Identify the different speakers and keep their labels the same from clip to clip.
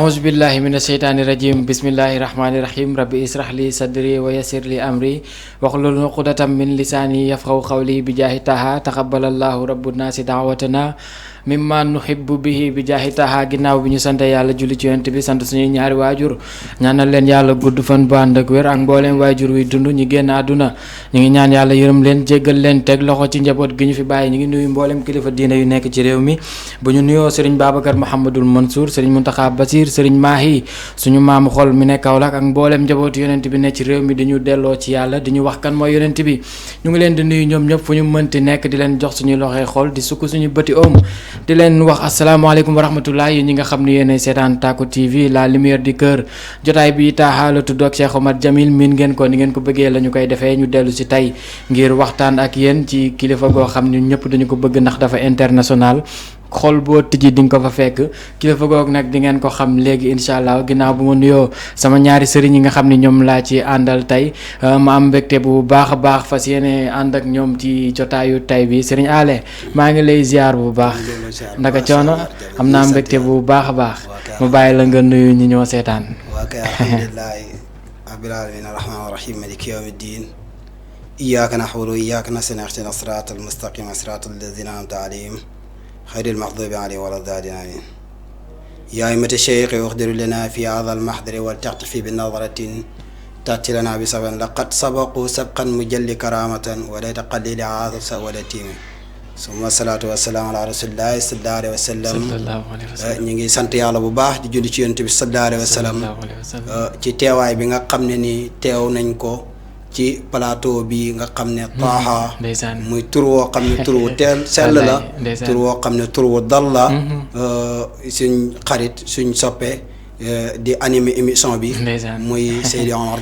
Speaker 1: أعوذ بالله من الشيطان الرجيم بسم الله الرحمن الرحيم ربي اسرح لي صدري ويسر لي أمري واحلل عقدة من لساني يفقهوا قولي بجاه طه تقبل الله رب الناس دعوتنا mimma nuhibbu bihi bi jaahi taha ginnaaw bi ñu sante yàlla julli ci yonent bi sant suñuy ñaari waajur ñaanal leen yàlla gudd fan bu ànd ak wér ak mbooleem waajur wi dund ñi génn àdduna ñu ngi ñaan yàlla yërëm leen jéggal leen teg loxo ci njaboot gi ñu fi bàyyi ñu ngi nuyu mbooleem kilifa diine yu nekk ci réew mi bu ñu nuyoo sëriñ Babacar Mouhamadul Mansour sëriñ Muntaxa Basir sëriñ Mahi suñu maamu xol mi nekk Kaolack ak mbooleem njabootu yonent bi ne ci réew mi di ñu delloo ci yàlla di ñu wax kan mooy yonent bi ñu ngi leen di nuyu ñoom ñëpp fu ñu mënti nekk di leen jox suñuy loxoy xol di sukk suñu bëti oom di leen wax asalaamaaleykum wa rahmatullah yi ñi nga xam ne yéenay seetaan Tacko TV la lumière du cœur jotaay bi Taha la tudd ak Cheikh Omar Jamil miin ngeen ko ni ngeen ko bëggee la ñu koy defee ñu dellu si tey ngir waxtaan ak yéen ci kilifa goo xam ne ñëpp dañu ko bëgg ndax dafa international xol boo tijji di nga ko fa fekk kilifa goog nag di ngeen ko xam léegi incha allah ginnaaw bu ma nuyoo sama ñaari sëriñ yi nga xam ne ñoom laa ci àndal tey ma am mbégte bu baax a baax fas yéene ànd ak ñoom ci jotaayu tey bi sëriñ Ale maa ngi lay ziar bu baax ndaka coono am naa mbégte bu baax a baax ma bàyyi la nga nuyu ñi ñoo seetaan
Speaker 2: waa kay alhamdulillahi rabbil alamin arrahman arrahim maliki yawmi ddin iyyaka na'budu wa iyyaka nasta'in ihdinas siratal mustaqim siratal ladzina an'amta alayhim خير المغضوب عليه ولا الضالين آمين يا أئمة الشيخ اخدر لنا في هذا المحضر ولتعطف بنظرة تأتي لنا بسبب لقد سبقوا سبقا مجل كرامة ولا تقليل هذا سولتهم ثم الصلاة والسلام على رسول الله صلى الله عليه وسلم ñu ngi sant yàlla bu baax di julli ci yonent bi sallallahu alayhi wa sallam ci teewaay bi nga xam ne ni teew nañ ko ci plateau bi nga xam ne Taha muy tur woo xam ne tur wu teel sell la tur woo xam ne tur wu dal la suñ xarit suñ soppe di animé émission bi muy Seydi Omar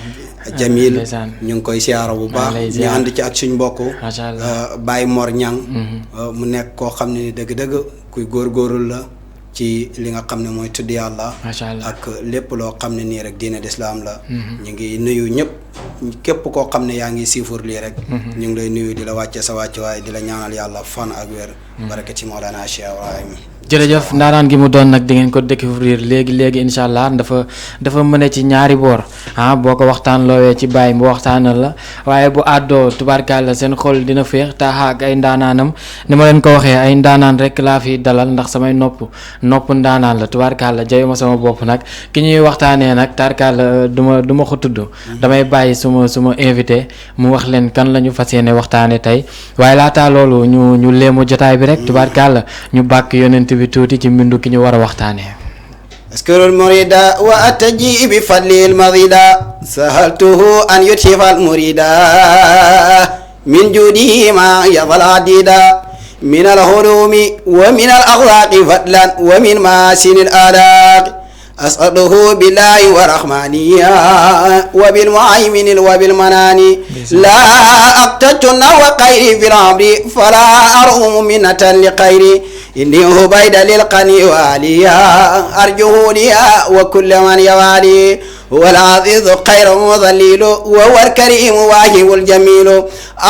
Speaker 2: Jamil ñu ngi koy siyaara bu baax ñu ànd ci ak suñ mbokk Baye Mor Ñang mu nekk koo xam ne ni dëgg-dëgg kuy góorgóorlu la ci li nga xam ne mooy tudd yàlla ak lépp loo xam ne nii rek diine d'islam la ñu ngi nuyu ñëpp képp koo xam ne yaa ngi siifur lii rek ñu ngi lay nuyu di la wàcce sa wàcce waaye di la ñaanal yàlla fan ak wér barakati Mawlana Cheikh Ibrahim
Speaker 1: jërëjëf ndaanaan gi mu doon nag di ngeen ko découvrir léegi incha allah dafa mën ci ñaari boor boo ko waxtaan loowee ci bàyyi mu waxtaanal la waaye bu àddoo tubaarkàlla seen xol dina féex Taha ak ay ndaanaanam ni ma leen ko waxee ay ndaanaan rek laa fi dalal ndax samay nopp ndaanaan la tubaarkàlla jayu ma sama bopp nag ki ñuy waxtaanee nag tarkàlla du ma ko tudd damay bàyyi suma invité mu wax leen kan la ñu fas yéene waxtaane tey waaye laataa loolu ñu léemu jotaay bi rek tubaarkàlla ñu bàkk yonent bi tuuti ci mbindu ki ñu war a waxtaanee
Speaker 2: askuru almurida wa ataji bi fadlil madida sahaltuhu an yutifa almurida min judihi ma yadal adida min alhulumi wa min alakhlaqi fadlan wa min masin aladaq أسأله بالله ورحمانيا وبالمعيمن وبالمناني لا أقتدت وقيري في الأمر فلا أرهم منة لقيري إني هبيد للقني واليا أرجوه ليا وكل من يوالي هو العزيز خير مذليل وهو الكريم واهب الجميل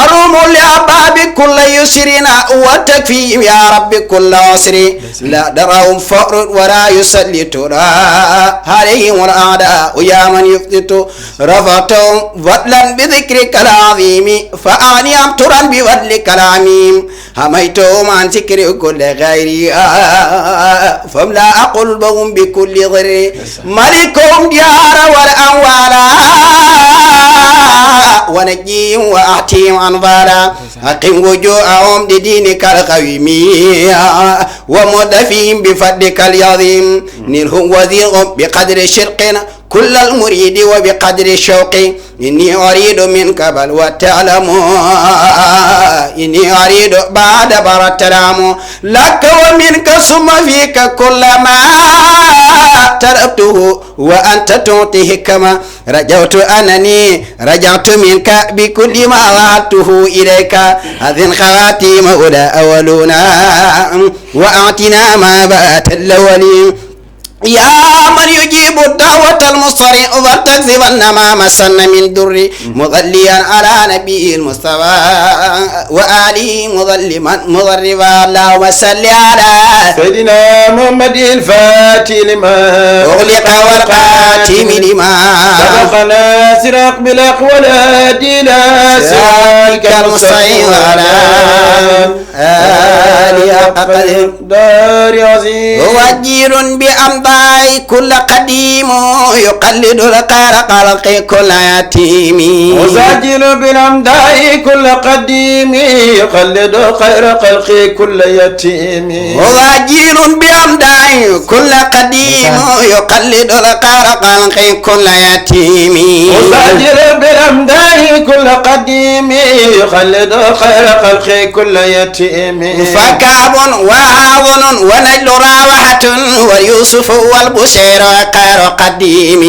Speaker 2: أروم لأباب كل يسرنا وتكفيهم يا رب كل عسر لا درهم فقر ولا يسلطنا عليهم الأعداء يا من يفتت رفعتهم فضلا بذكرك العظيم فأعني أمطرا بفضلك العميم هميتهم عن ذكر كل غيري فاملا قلبهم بكل ضر ملكهم ديار والأموالا ونجيهم وأعطيهم أنفالا أقم وجوههم لدينك القويم ومدفهم بفضلك العظيم نلهم وزيرهم بقدر شرقنا كل المريد وبقدر الشوق إني أريد منك بل وتعلم إني أريد بعد برتلام لك ومنك ثم فيك كل ما تربته وأنت تعطيه كما رجوت أنني رجعت منك بكل ما وعدته إليك أذن خواتيم أولى أولونا وأعطنا ما بات الأولين يا من يجيب الدعوة المصري وتكذبن ما مسن من در مضليا على نبي المصطفى وآله مضربا اللهم صل على
Speaker 3: سيدنا محمد الفاتح لما
Speaker 2: أغلق والقاتم لما
Speaker 3: سبقنا سراق بالأقوال إلى صراطك المستقيم
Speaker 2: على آله قدر
Speaker 3: دار عظيم
Speaker 2: وجير بأمضاء كل قديم يقلد القار خلق كل يتيم
Speaker 3: وزاجر بالأمداء كل قديم يقلد خير خلق كل يتيم
Speaker 2: وزاجر بأمداء كل قديم يقلد القار خلق كل يتيم
Speaker 3: وزاجر بالأمداء كل قديم يقلد خير خلق كل يتيم
Speaker 2: فكعب وعاظن ونجل راوحة ويوسف والبشير وقير قديم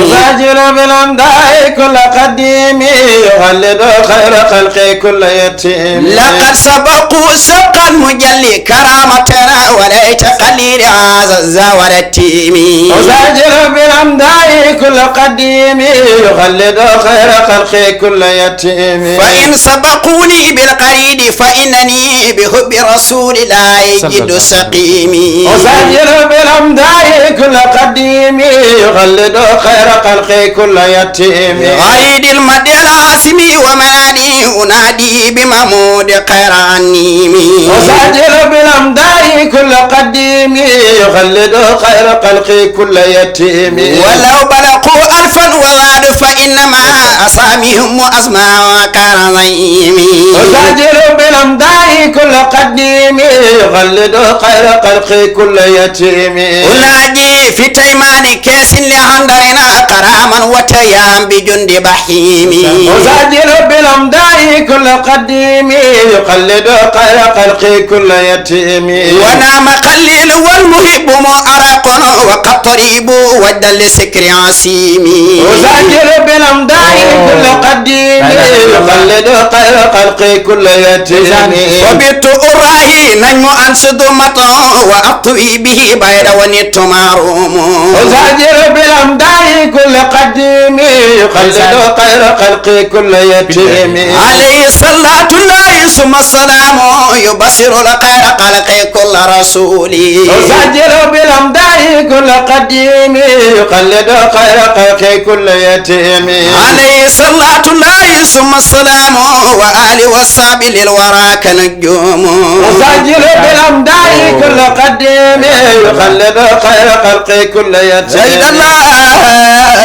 Speaker 3: وزاجر بالأمداء كل قديم يقلد خير خلق كل يتيم
Speaker 2: لقد سبقوا سبقا مجلي كرامتنا وليت قليل هذا الزور التيم
Speaker 3: وزاجر بالأمداء كل قديم يقلد خير خلق كل يتيم
Speaker 2: فإن سبقوني بالقريد فإنني بحب رسول الله جد سقيم
Speaker 3: وزاجر بالأمداء كل قديم يقلد خير خلق كل يتيم
Speaker 2: غيد المد العاصم ومنادي أنادي بمحمود خير عنيم
Speaker 3: وزاجر بالأمداء كل قديم يقلد خير خلق كل يتيم
Speaker 2: ولو بلغوا ألفا وزاد فإنما أصامهم وأسماء وكان ضيم
Speaker 3: وزاجر بالأمداء كل قديم يقلد خير خلق كل يتيم
Speaker 2: أنادي في تيمان كيس لعندنا كراما وتيام بجند بحيم
Speaker 3: وزاجر بالأمداء كل قديم يقلد خير خلق كل يتيم
Speaker 2: ونام قليل والمهب مؤرق وقد طريب ودا لسكر عسيم
Speaker 3: وزاجر بالأمداء كل قديم يقلد خير خلق كل يتيم
Speaker 2: وبت أراهي نجم أنسد مطا وأطوي به بيد ونت معروم
Speaker 3: وزاجر بالأمداء كل قديم يقلد خير خلق كل يتيم
Speaker 2: عليه صلاة الله ثم السلام يبصر الخير خلق كل رسول
Speaker 3: وزاجر بالأمداء كل قديم يقلد خير خلق كل يتيم
Speaker 2: عليه صلاة الله ثم السلام وآل والصحب للورى كنجوم
Speaker 3: وزاجر بالأمداء كل قديم يقلد خير خلق كل يتيم
Speaker 2: زيد الله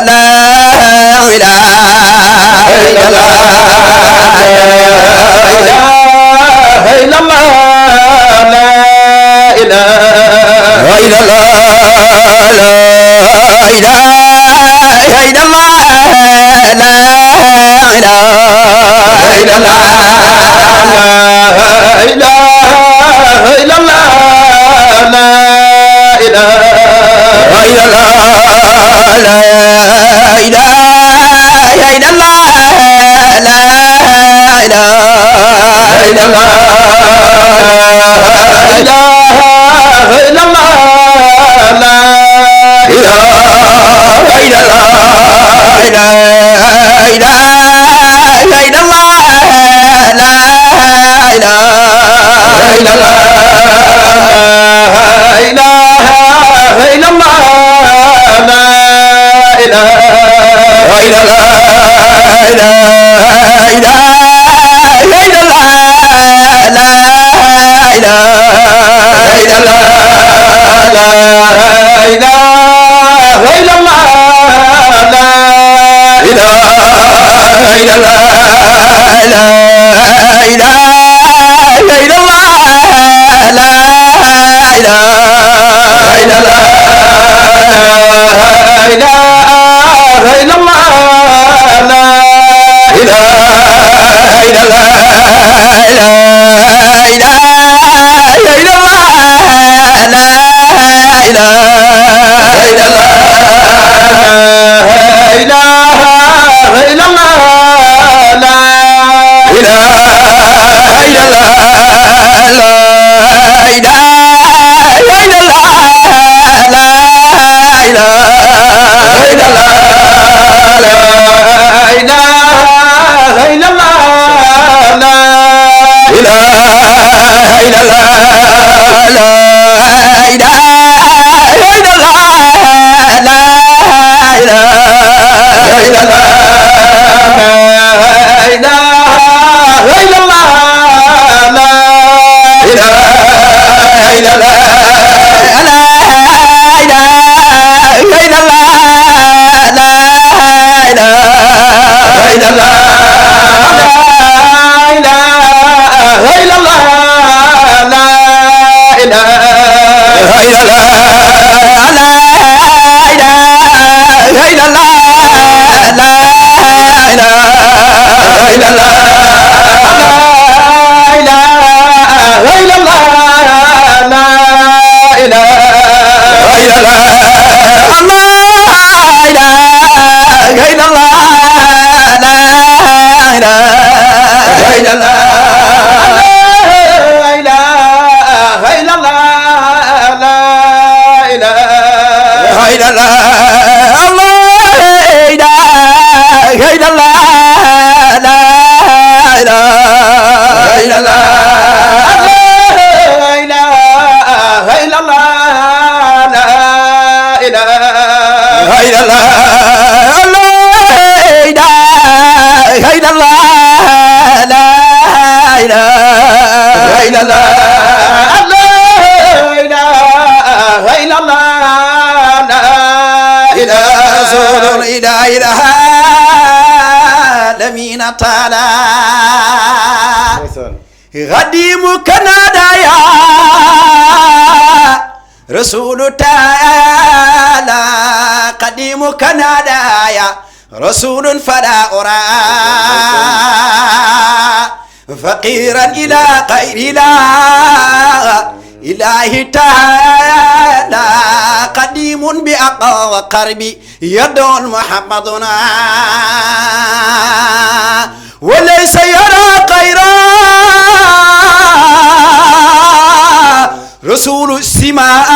Speaker 2: لا إله إلا الله
Speaker 3: لا إله إلا الله لا إله إلا الله
Speaker 2: لا إله إلا الله لا إله إلا الله
Speaker 3: لا إله إلا الله
Speaker 2: لا إله إلا الله لا إله إلا
Speaker 3: غديم كندا يا رسول تعالى قديم كندا يا رسول فلا أرى فقيرا إلى غير إله تعالى قديم بأقى وقربي يدعو محمدنا وليس يرى غيره رسول السماء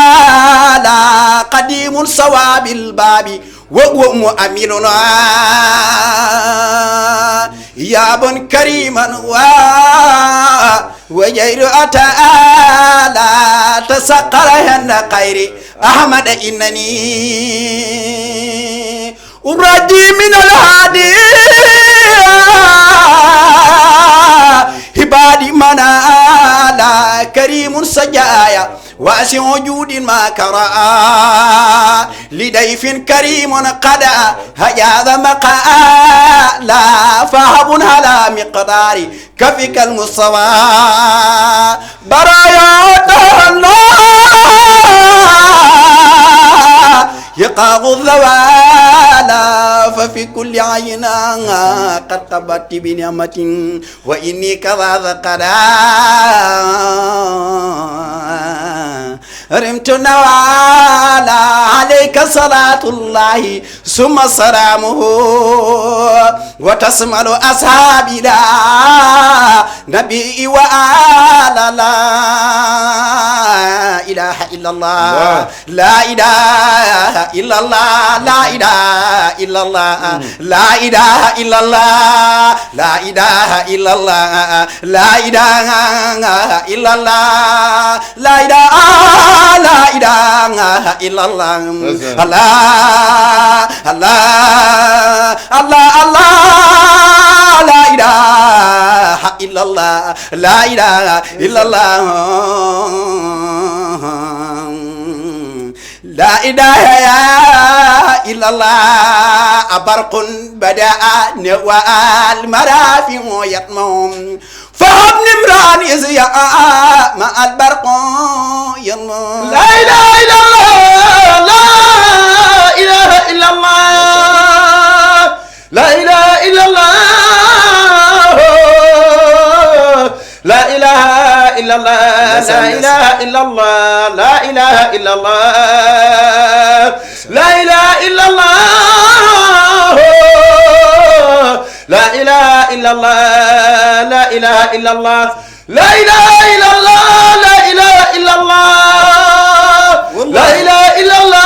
Speaker 3: لا قديم صواب الباب وهو مؤمننا يا بن كريما وجير أتعالى تسقر هن خير أحمد إنني أرجي من الهادي عبادي منالا كريم سجايا واسع جود ما كرا لضيف كريم قد هجاذ مقالا فهب على مقدار كفك المصطفى برايا يقاض الذوال ففي كل عينا قد قبضت بنعمة وإني كذا ذكرا رمت نوالا عليك صلاة الله ثم سلامه وتسمل أصحابي لا نبي وآل لا إله إلا الله لا إله إلا الله لا إله إلا الله لا إله إلا الله لا إله إلا الله لا إله إلا الله لا إله لا إله إلا الله الله الله الله الله لا إله إلا الله لا إله إلا الله لا إله إلا الله أبرق بدأ نوى المرافق يطمم فهم نمران إزياء مع البرق يلا لا إله إلا الله لا إله إلا الله لا إله إلا الله لا إله إلا الله لا إله إلا الله لا إله إلا الله لا إله إلا الله لا إله إلا الله لا إله إلا الله لا إله إلا الله لا إله إلا الله لا إله إلا الله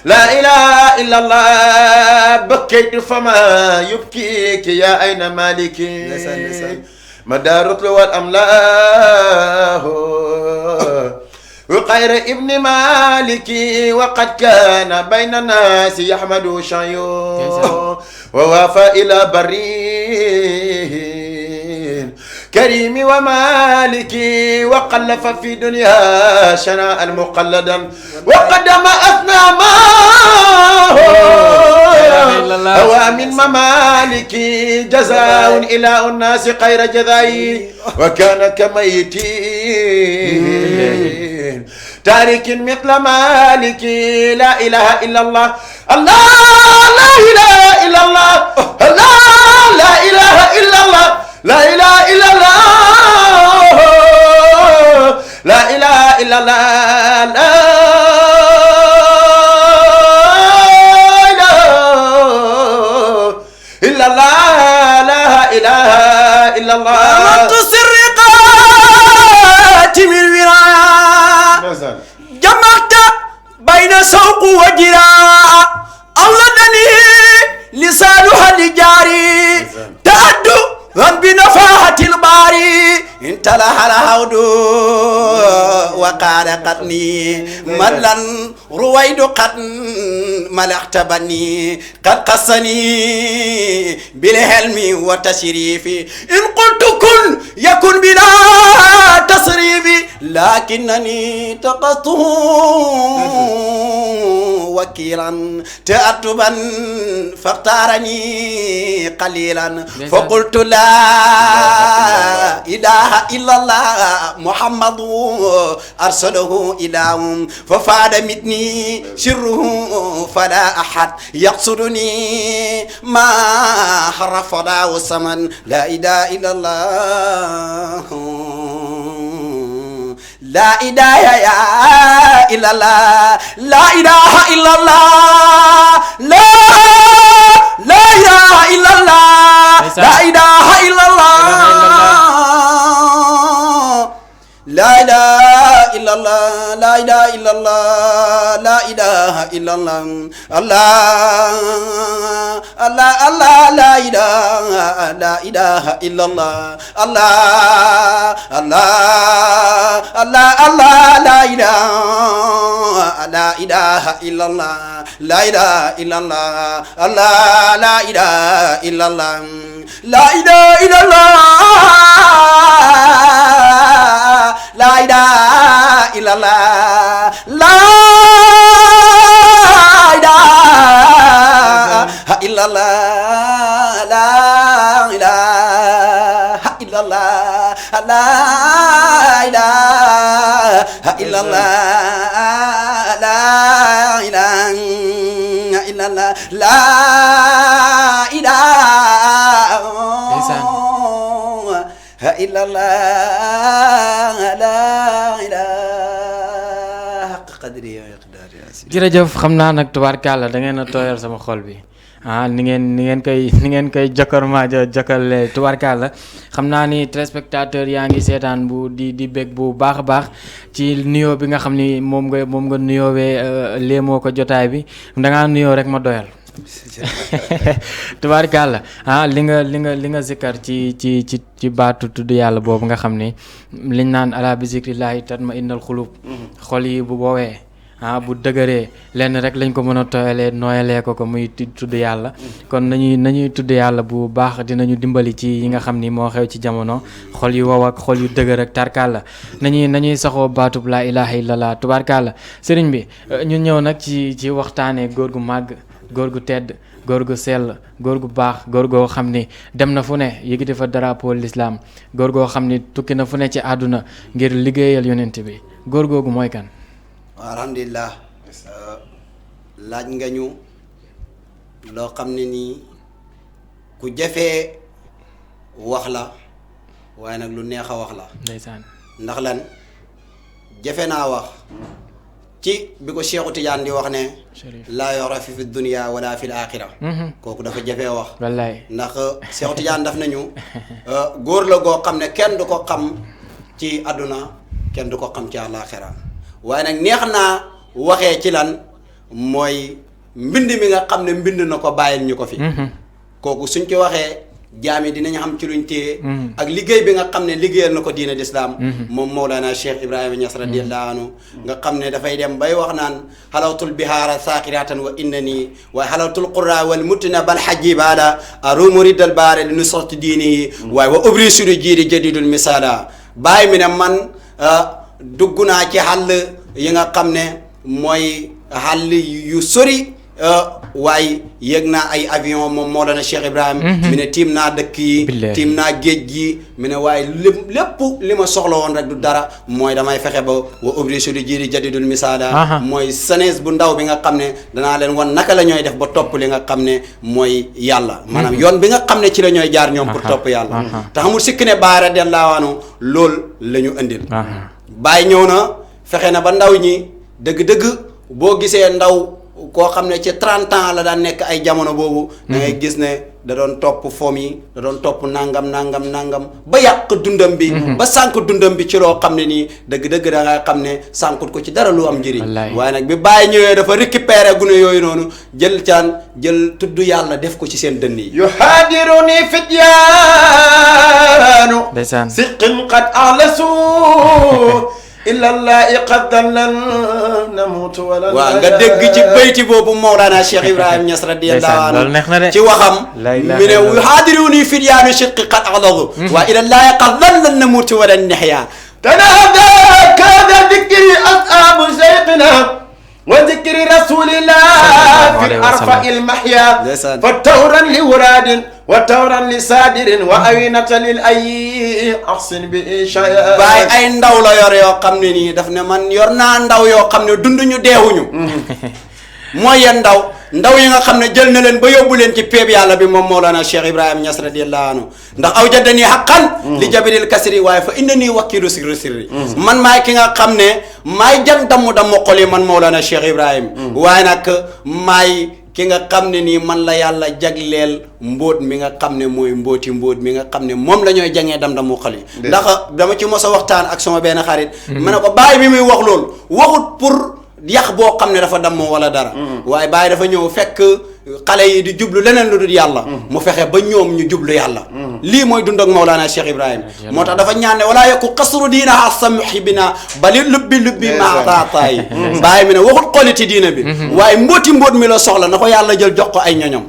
Speaker 3: لا إله إلا الله بكيت فما يبكيك يا أين مالكي مدى الرطل والأملاح وخير ابن مالك وقد كان بين الناس يحمد شيوخ ووافى إلى برين كريم ومالك وقلف في دنيا شناء مقلدا وقدم أثنامه هو من ممالك جزاء إلى الناس خير جزائي وكان كميتين تارك مثل مالك لا إله إلا الله الله لا إله إلا الله الله لا إله إلا الله لا إله إلا الله لا إله إلا الله لا إله إلا الله لا إله إلا الله
Speaker 4: أمنت سرقات من وراء جمعت بين سوق وجراء أولدني لسانها لجاري تأدو بنفاحة الباري انت لها الهود وقال قدني ملا رويد قد ملأت بني قد قصني بالحلم والتشريف إن قلت كن يكن بلا تصريف لكنني تقصته وكيلا تأتبا فاختارني قليلا فقلت لا إله إلا الله محمد أرسله إلههم ففاد مني سره فلا أحد يقصدني ما حرف الله السمن لا إله إلا الله لا إله إلا الله لا إله إلا الله لا إله إلا الله لا إله إلا الله لا إله إلا الله لا إله إلا الله لا إله إلا الله الله الله الله لا إله إلا الله الله الله الله لا إله إلا الله لا إله إلا الله الله لا إله إلا الله لا إله إلا الله لا إله إلا الله لا إله إلا الله لا إله إلا الله لا إله إلا الله لا إله إلا الله لا إله إلا الله لا إله حق قدري ومقداري
Speaker 1: jërëjëf xam naa nag tubaarkàlla da ngeen a tooyal sama xol bi ni ngeen koy jokkarle tubaarkàlla xam naa ni téléspectateur yaa ngi seetaan bu di bég bu baax a baax ci nuyoo bi nga xam ni moom nga nuyoowee léemoo ko jotaay bi dangaa nuyoo rek ma doyal tubaarkàlla li nga zikkar ci baatu tudd yàlla boobu nga xam ni liñ naan ala bi zikrillahi tatma innal xulub xol yi bu boowee bu dëgëree lenn rek lañ ko mën a tooyalee nooyalee ko muy tudd yàlla kon nañuy tudd yàlla bu baax dinañu dimbali ci yi nga xam ni moo xew ci jamono xol yu wow ak xol yu dëgër ak tarkalla nañuy saxoo baatub laa ilaha illallah tubaarkàlla sëriñ bi ñu ñëw nag ci waxtaanee góor gu màgg góor gu tedd góor gu sell góor gu baax góor goo xam ni dem na fu ne yëkkati fa drapeau l'islam góor goo xam ni tukki na fu ne ci àdduna ngir liggéeyal yonent bi góor googu mooy kan.
Speaker 4: alhamdulilah laaj nga ñu loo xam ne nii ku jafee wax la waaye nag lu neex a wax la.
Speaker 1: ndeysaan
Speaker 4: ndax lan jafe naa wax ci bi ko Cheikhu Tidiane di wax ne laa yorafi fi dunia wala fi l axira kooku dafa jafee wax
Speaker 1: wallaay
Speaker 4: ndax Cheikhu Tidiane daf nañu góor la goo xam ne kenn du ko xam ci àdduna kenn du ko xam ci àllaaxira waaye nag neex naa waxee ci lan mooy mbind mi nga xam ne mbind na ko bàyyil ñu ko fi kooku suñ ci waxee jaam yi dinañ xam ci luñ téye ak liggéey bi nga xam ne liggéeyal na ko diina l'islam moom Mawlana Cheikh Ibrahima Niass radiyallahu anhu nga xam ne dafay dem bay wax naan xalawtul bihaara saakiratan wa innani waaye xalawtul qura wal mutina bal xaji baada arumu riddal baare li nu sorti diinihi waaye wa ubri suru jiidi jadidul misala bàyyi mi ne man dugg naa ci xàll yi nga xam ne mooy xàll yu sori waaye yéeg naa ay avion moom Mawlana Cheikh Ibrahim mi ne tiim naa dëkk yi tiim naa géej gi mi ne waaye lépp li ma soxla woon rek du dara mooy damay fexe ba wa ubri sudi jiidi jadidul misaada mooy senes bu ndaw bi nga xam ne danaa leen wan naka la ñooy def ba topp li nga xam ne mooy yàlla maanaam yoon bi nga xam ne ci la ñooy jaar ñoom pour topp yàlla te xamul sikk ne Baay radiyallaahu anhu loolu la ñu indil Baay ñëw na fexe na ba ndaw ñi dëgg-dëgg boo gisee ndaw koo xam ne ci 30 ans la daan nekk ay jamono boobu da ngay gis ne da doon topp fom yi da doon topp nangam ba yàq dundam bi ba sànq dundam bi ci loo xam ne nii dëgg-dëgg da ngay xam ne sànkut ko ci dara lu am njëriñ waaye nag bi Baay ñëwee dafa récupéré gune yooyu noonu jël tudd yàlla def ko ci seen dënn yi
Speaker 3: yuhaadiruni fityaanu siqin qad alasu illallahi qad dallal namutu wala
Speaker 4: waaw nga dégg ci bayti boobu Mawlana Cheikh Ibrahima Niass radiyallahu anhu ci waxam mi ne yuhaadiruni fityaanu siqin qad alasu wa illallahi qad dallal namutu wala nihya
Speaker 3: tanahada kada dikri ashabu shaykhina وذكر رسول الله في أرفع المحيا فتورا لوراد وتورا لسادر وأوينة للأي أحسن بإشايا
Speaker 4: Baay ay ndaw la yor yoo xam ne nii daf ne man yor naa ndaw yoo xam ne dunduñu deewuñu mooy yan ndaw yi nga xam ne jël na leen ba yóbbu leen ci peeb yàlla bi moom Mawlana Cheikh Ibrahima Niass radiyallahu anhu ndax aw jaddanii haqqan li jabiril kasri waaye fa innanii wakiilu sirri man maay ki nga xam ne maay jam damm xol yi man Mawlana Cheikh Ibrahima waaye nag maay ki nga xam ne nii man la yàlla jagleel mbóot mi nga xam ne mooy mbóot mi nga xam ne moom la ñooy jangee dam xol yi ndax dama ci mos a waxtaan ak sama benn xarit ma ne ko Baay bi muy wax loolu waxut pour yax boo xam ne dafa damm wala dara waaye Baay dafa ñëw fekk xale yi di jublu leneen lu dul yàlla mu fexe ba ñoom ñu jublu yàlla lii mooy dund ak Mawlana Cheikh Ibrahima moo tax dafa ñaan ne walaa yokku xasru diina asa muhibina bali lubbi maatatayi Baay mi ne waxut xoliti diina bi waaye mbóot mi la soxla na ko yàlla jël jox ko ay ñoñom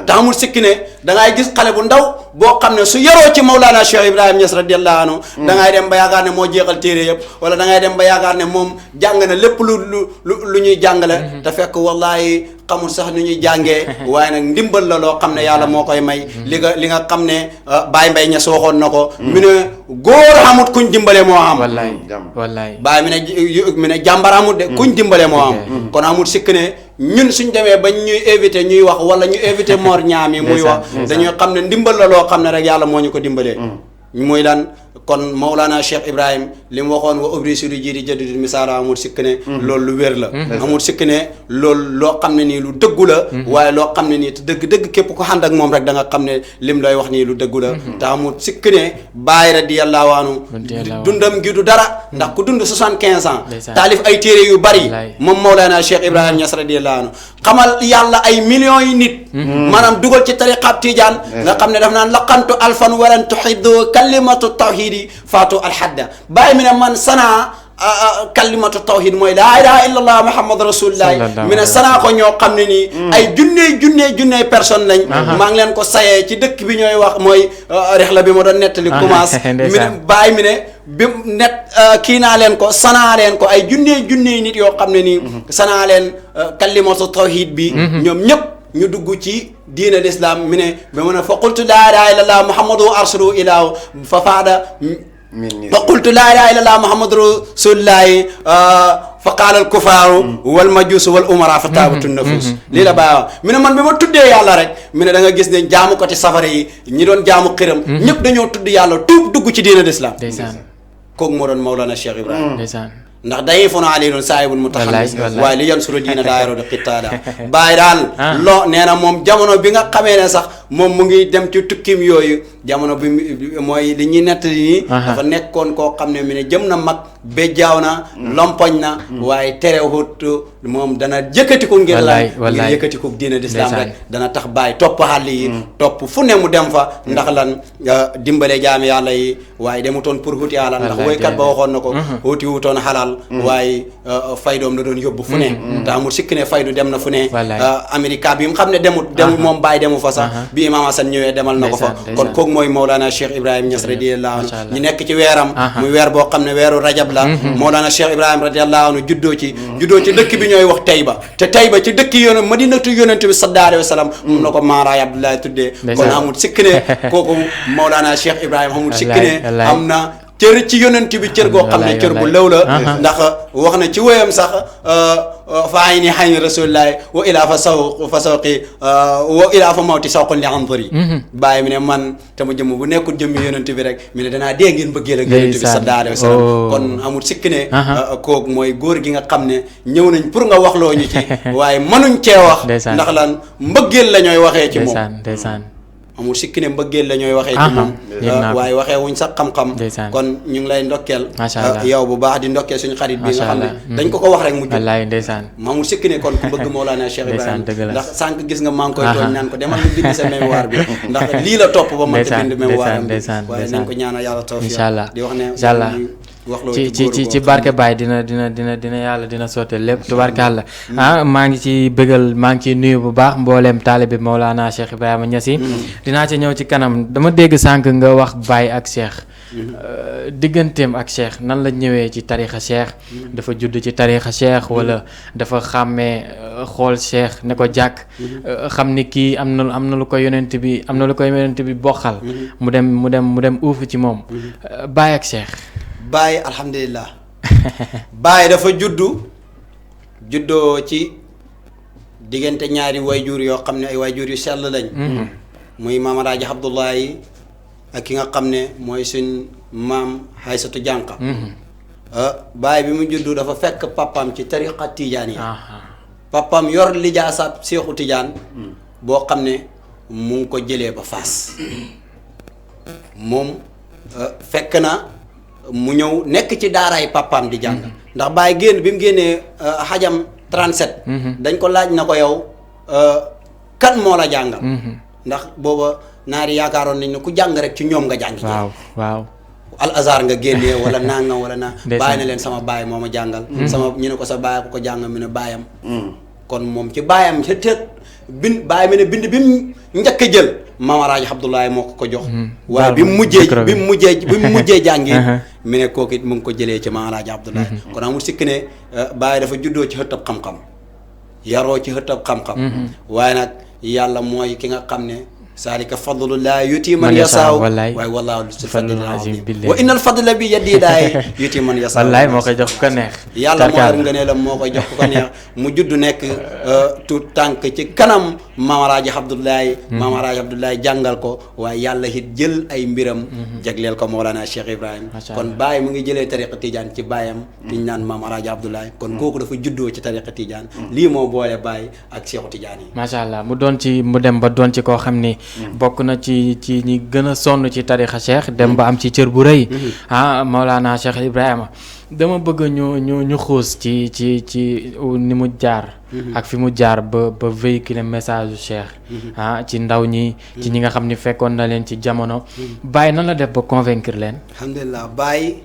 Speaker 4: te amul sikki ne da ngay gis xale bu ndaw boo xam ne su yaroo ci Mawlana Cheikh Ibrahima Niass radiyallahu anhu da ngay dem ba yaakaar ne moo jeexal téere yëpp wala da ngay dem ba yaakaar ne moom jàng na lépp lu ñuy jàngale te fekk wallahi xamul sax nu ñuy jàngee waaye nag ndimbal la loo xam ne yàlla moo koy may li nga xam ne Baay Mbay Ñas waxoon na ko mu ne góor xamut kuñ dimbale moo am wallaay Baay mi ne jàmbar xamut de kuñ dimbale moo am kon amul sikk ne ñun suñ demee bañ ñuy éviter ñuy wax wala ñu éviter Mor Ñaami muy wax dañuy xam ne ndimbal la loo xam ne rek yàlla moo ñu ko dimbalee muy lan kon Mawlana Cheikh Ibrahim li mu waxoon wa ubri suri jiidi jadidul misaala amul sikk ne loolu lu wér la amul sikk ne loolu loo xam ne nii lu dëggu la waaye loo xam ne nii te dëgg képp ko ànd ak moom rek da nga xam ne lim lay wax nii lu dëggu la te amul sikk ne Baay radiyallahu anhu dundam gi du dara ndax ku dund 75 ans taalif ay téere yu bari moom Mawlana Cheikh Ibrahim Niass radiyallahu anhu xamal yàlla ay millions yi nit maanaam dugal ci tariqab Tijaan nga xam ne daf naan laqantu alfan walan tuhiddu kalimatu tawhid faatu alhadda Baay mi ne man sanaa kalimatu tawhid mooy laa ilaha illa allah muhammad rasulullah mi ne sanaa ko ñoo xam ne nii ay junney personne lañ maa ngi leen ko sayee ci dëkk bi ñooy wax mooy rexla bi ma doon nettali commence mi ne Baay mi ne bi net kii naa leen ko sanaa leen ko ay junney nit yoo xam ne nii sanaa leen kalimatu tawhid bi ñoom ñëpp ñu dugg ci diina l'islam mi ne ba mu ne fa qultu laa ilaha illa allah muhammadu arsulu ilaahu fa faada fa qultu laa ilaha illa allah muhammadu rasulullahi fa qaala al kufaaru wal majuusu wal umara fa taabatu nafus lii la bàyyi mi ne man bi ma tuddee yàlla rek mi ne da nga gis ne jaamukati safara yi ñi doon jaamu xiram ñëpp dañoo tudd yàlla tuub dugg ci diina l'islam kooku moo doon Mawlana Cheikh Ibrahima ndax dañuy fono alilun saahibul mutaxallis waaye li yansuru diina daa yaroo di xittaada Baay daal loo nee na moom jamono bi nga xamee ne sax moom mu ngi dem ci tukkim yooyu jamono bi mooy li ñuy nettali nii dafa nekkoon koo xam ne mi ne jëm na mag béjjaaw na lompoñ na waaye terewut moom dana yëkkati ko ngir lan ngir yëkkati ko diine d'islam rek dana tax bàyyi topp xàll yi topp fu ne mu dem fa ndax lan dimbale jaami yàlla yi waaye demutoon pour wuti alal ndax woykat ba waxoon na ko wuti wutoon xalal waaye faydoom la doon yóbbu fu ne te amul sikk ne faydu dem na fu ne Amérique bi mu xam ne demul moom bàyyi demu fa sax bi Imam Hassan ñëwee demal na ko fa kon kooku mooy Mawlana Cheikh Ibrahim Niass radiyallahu anhu ñu nekk ci weeram muy weer boo xam ne weeru rajab la Mawlana Cheikh Ibrahim radiyallahu anhu juddoo ci dëkk bi ñooy wax Tayba te Tayba ci dëkk madinatu yonent bi sallallahu alayhi wa sallam moom la ko Maaraay Abdoulaye tuddee kon amul sikk ne kooku Mawlana Cheikh Ibrahim amul sikk ne am na cër ci yonent bi cër goo xam ne cër bu lëw la ndax wax na ci wéyam sax fa ayni xayni rasulillahi wa ilaa fa sawqi wa ilaa fa mawti sawqun li anzari bàyyi mi ne man te mu jëmm bu nekkul jëmmi yonent bi rek mi ne danaa dee ngeen bëggee la yonent bi sallallahu alayhi wa sallam kon amul sikk ne kooku mooy góor gi nga xam ne ñëw nañ pour nga waxloo ñu ci waaye mënuñ cee wax ndax lan mbëggeel la ñooy waxee ci moom amul sikki ne mbëggeel la ñooy waxee ci moom waaye waxee wuñ sax xam-xam kon ñu ngi lay ndokkeel yow bu baax di ndokkeel suñu xarit bi nga xam ne dañ ko wax rek mu jóg wallaay ndeysaan amul sikki ne kon ku bëgg Mawlana Cheikh Ibrahim ndax sànq gis nga maa ngi koy tooñ naan ko demal nga bind sa mémoire bi ndax lii la topp ba mënta bind mémoire am waaye nañ ko ñaanal yàlla tawfiq di wax ne
Speaker 1: ci barke Baye dina yàlla dina sotteel lépp tubarkàlla maa ngi ci bëggal maa ngi ci nuyu bu baax mbooleem taalibe Mawlana Cheikh Ibrahima Niass dinaa ci ñëw ci kanam dama dégg sànq nga wax Baye ak Cheikh digganteem ak Cheikh nan la ñëwee ci tarixa Cheikh dafa judd ci tarixa Cheikh wala dafa xàmmee xool Cheikh ne ko jàkk xam ni kii am na lu ko yonent bi bokkal mu dem uufu ci moom Baye ak Cheikh
Speaker 4: Baye alhamdulilah Baye dafa juddoo ci diggante ñaari wayjur yoo xam ne ay wayjur yu sell lañ muy maam Alaaji Abdoulaye ak ki nga xam ne mooy suñ maam Haysatu Jànqa Baye bi mu juddu dafa fekk papaam ci tariqa Tijaan yi papaam yor lijaasa Seexu Tijaan boo xam ne mu ngi ko jëlee ba Faas moom fekk na mu ñëw nekk ci daaraay papaam di jàng ndax Baye bi mu génnee xajam 37 dañ ko laaj na ko yow kan moo la jàngal ndax booba naari yaakaaroon nañ ne ku jàng rek ci ñoom nga jàng waaw al azar nga génnee wala nangam wala naa bàyyi na leen sama baay moo ma jàngal ñu ne ko sa baay ko jàngal mu ne baayam kon moom ci baayam ca tët baay mi ne bind bi mu njëkk a jël Maam Alaaji Abdoulaye moo ko jox waaye bi mu mujjee jàngi mi ne kooku it mu ngi ko jëlee ci Maam Alaaji Abdoulaye kon amul sikk ne baay dafa juddoo ci xëttab xam-xam yaroo ci xëttab xam-xam waaye nag yàlla mooy ki nga xam ne saalika fadlullah yuti man yasaaw waaye wallaahu zul fadlil azim wa innal fadla bi yadi daay yuti man yasaaw
Speaker 1: wallaay moo koy jox ku ko neex
Speaker 4: yàlla moo yor ngëneelam moo koy jox ku ko neex mu judd nekk tout tànk ci kanam Maam Alaaji Abdoulaye jàngal ko waaye yàlla it jël ay mbiram jagleel ko Mawlana Cheikh Ibrahim kon Baye mu ngi jëlee tariqa Tidiane ci baayam di ñu naan Maam Alaaji Abdoulaye kon kooku dafa juddoo ci tariqa Tidiane lii moo boole Baye ak Cheikhu Tidiane yi macha allah mu dem ba doon ci koo xam ni bokk na ci ñi gën a sonn ci tarixa Cheikh dem ba am ci cër bu rëy Mawlana Cheikh Ibrahima dama bëgg ñu xuus ci ni mu jaar ak fi mu jaar ba véhiculer message yu Cheikh ci ndaw ñi ci ñi nga xam ni fekkoon na leen ci jamono Baye nan la def ba convaincre leen alhamdulilah Baye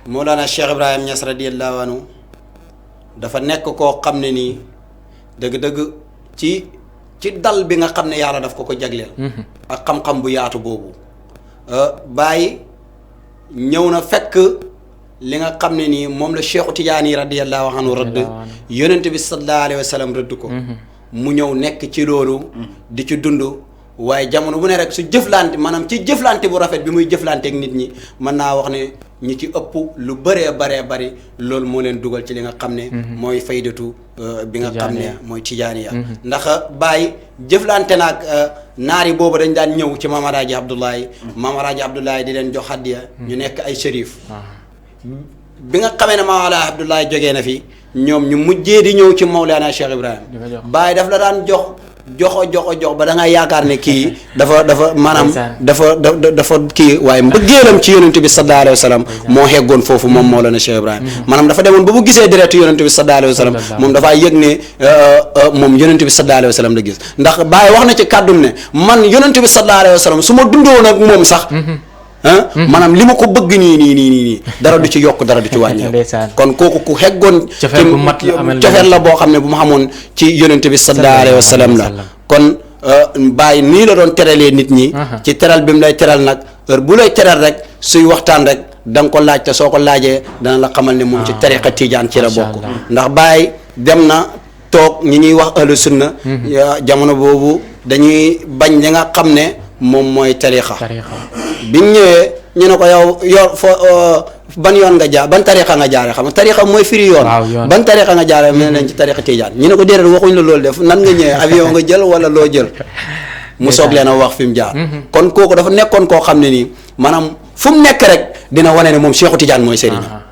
Speaker 4: Mawlana Cheikh Ibrahima Niass radiyallahu anhu dafa nekk koo xam ne nii dëgg-dëgg ci dal bi nga xam ne yàlla daf ko jagleel ak xam-xam bu yaatu boobu Baye ñëw na fekk li nga xam ne nii moom la Cheikhu Tidiane radiyallahu anhu rëdd yonent bi sallallahu alayhi wa sallam rëdd ko mu ñëw nekk ci loolu di ci dund waaye jamono bu ne rek su jëflante maanaam ci jëflante bu rafet bi muy jëflanteek nit ñi mën naa wax ne ñi ci ëpp lu bëree bari loolu moo leen dugal ci li nga xam ne mooy faydatu bi nga xam ne mooy tijaaniya ndax Baye jëflante naag naari boobu dañ daan ñëw ci Maam Alaaji Abdoulaye di leen jox hadiya ñu nekk ay shérif bi nga xamee ne Maam Alaaji Abdoulaye jógee na fi ñoom ñu mujjee di ñëw ci Mawlana Cheikh Ibrahim Baye daf la daan jox jox ba da nga yaakaar ne kii dafa maanaam
Speaker 1: Ndeysaan.
Speaker 4: dafa kii waaye mbëggeelam ci yonent bi sallallahu alayhi wa sallam moo heggoon foofu moom Mawlana Cheikh Ibrahim maanaam dafa demoon ba bu gisee deretu yonent bi sallallahu alayhi wa sallam moom dafaa yëg ne moom yonent bi sallallahu alayhi wa sallam la gis ndax Baye wax na ci kàddum ne man yonent bi sallallahu alayhi wa sallam su ma dundoon ak moom sax maanaam li ma ko bëgg nii dara du ci yokk dara du ci wàññi kon kooku ku heggoon cofeel la boo xam ne bu ma xamoon ci yonent bi sallallahu alayhi wa sallam la kon Baye nii la doon teralee nit ñi ci teral bi mu lay teral nag heure bu lay teral rek suy waxtaan rek da nga ko laaj te soo ko laajee dana la xamal ne moom ci tariqa tijaan ci la bokk ndax Baye dem na toog ñi ñuy wax ahlu sunna jamono boobu dañuy bañ li nga xam ne moom mooy tariqa biñ ñëwee ñu ne ko yow ban yoon nga jaar ban tariqa nga jaare xam nga tariqa mooy firi yoon ban tariqa nga jaare mel nañ ci tariqa tijaan ñu ne ko déedéet waxuñ la loolu def nan nga ñëwee avion nga jël wala loo jël mu soog leen a wax fi mu jaar kon kooku dafa nekkoon koo xam ne nii maanaam fu mu nekk rek dina wane ne moom Cheikhu Tidiane mooy sëriñam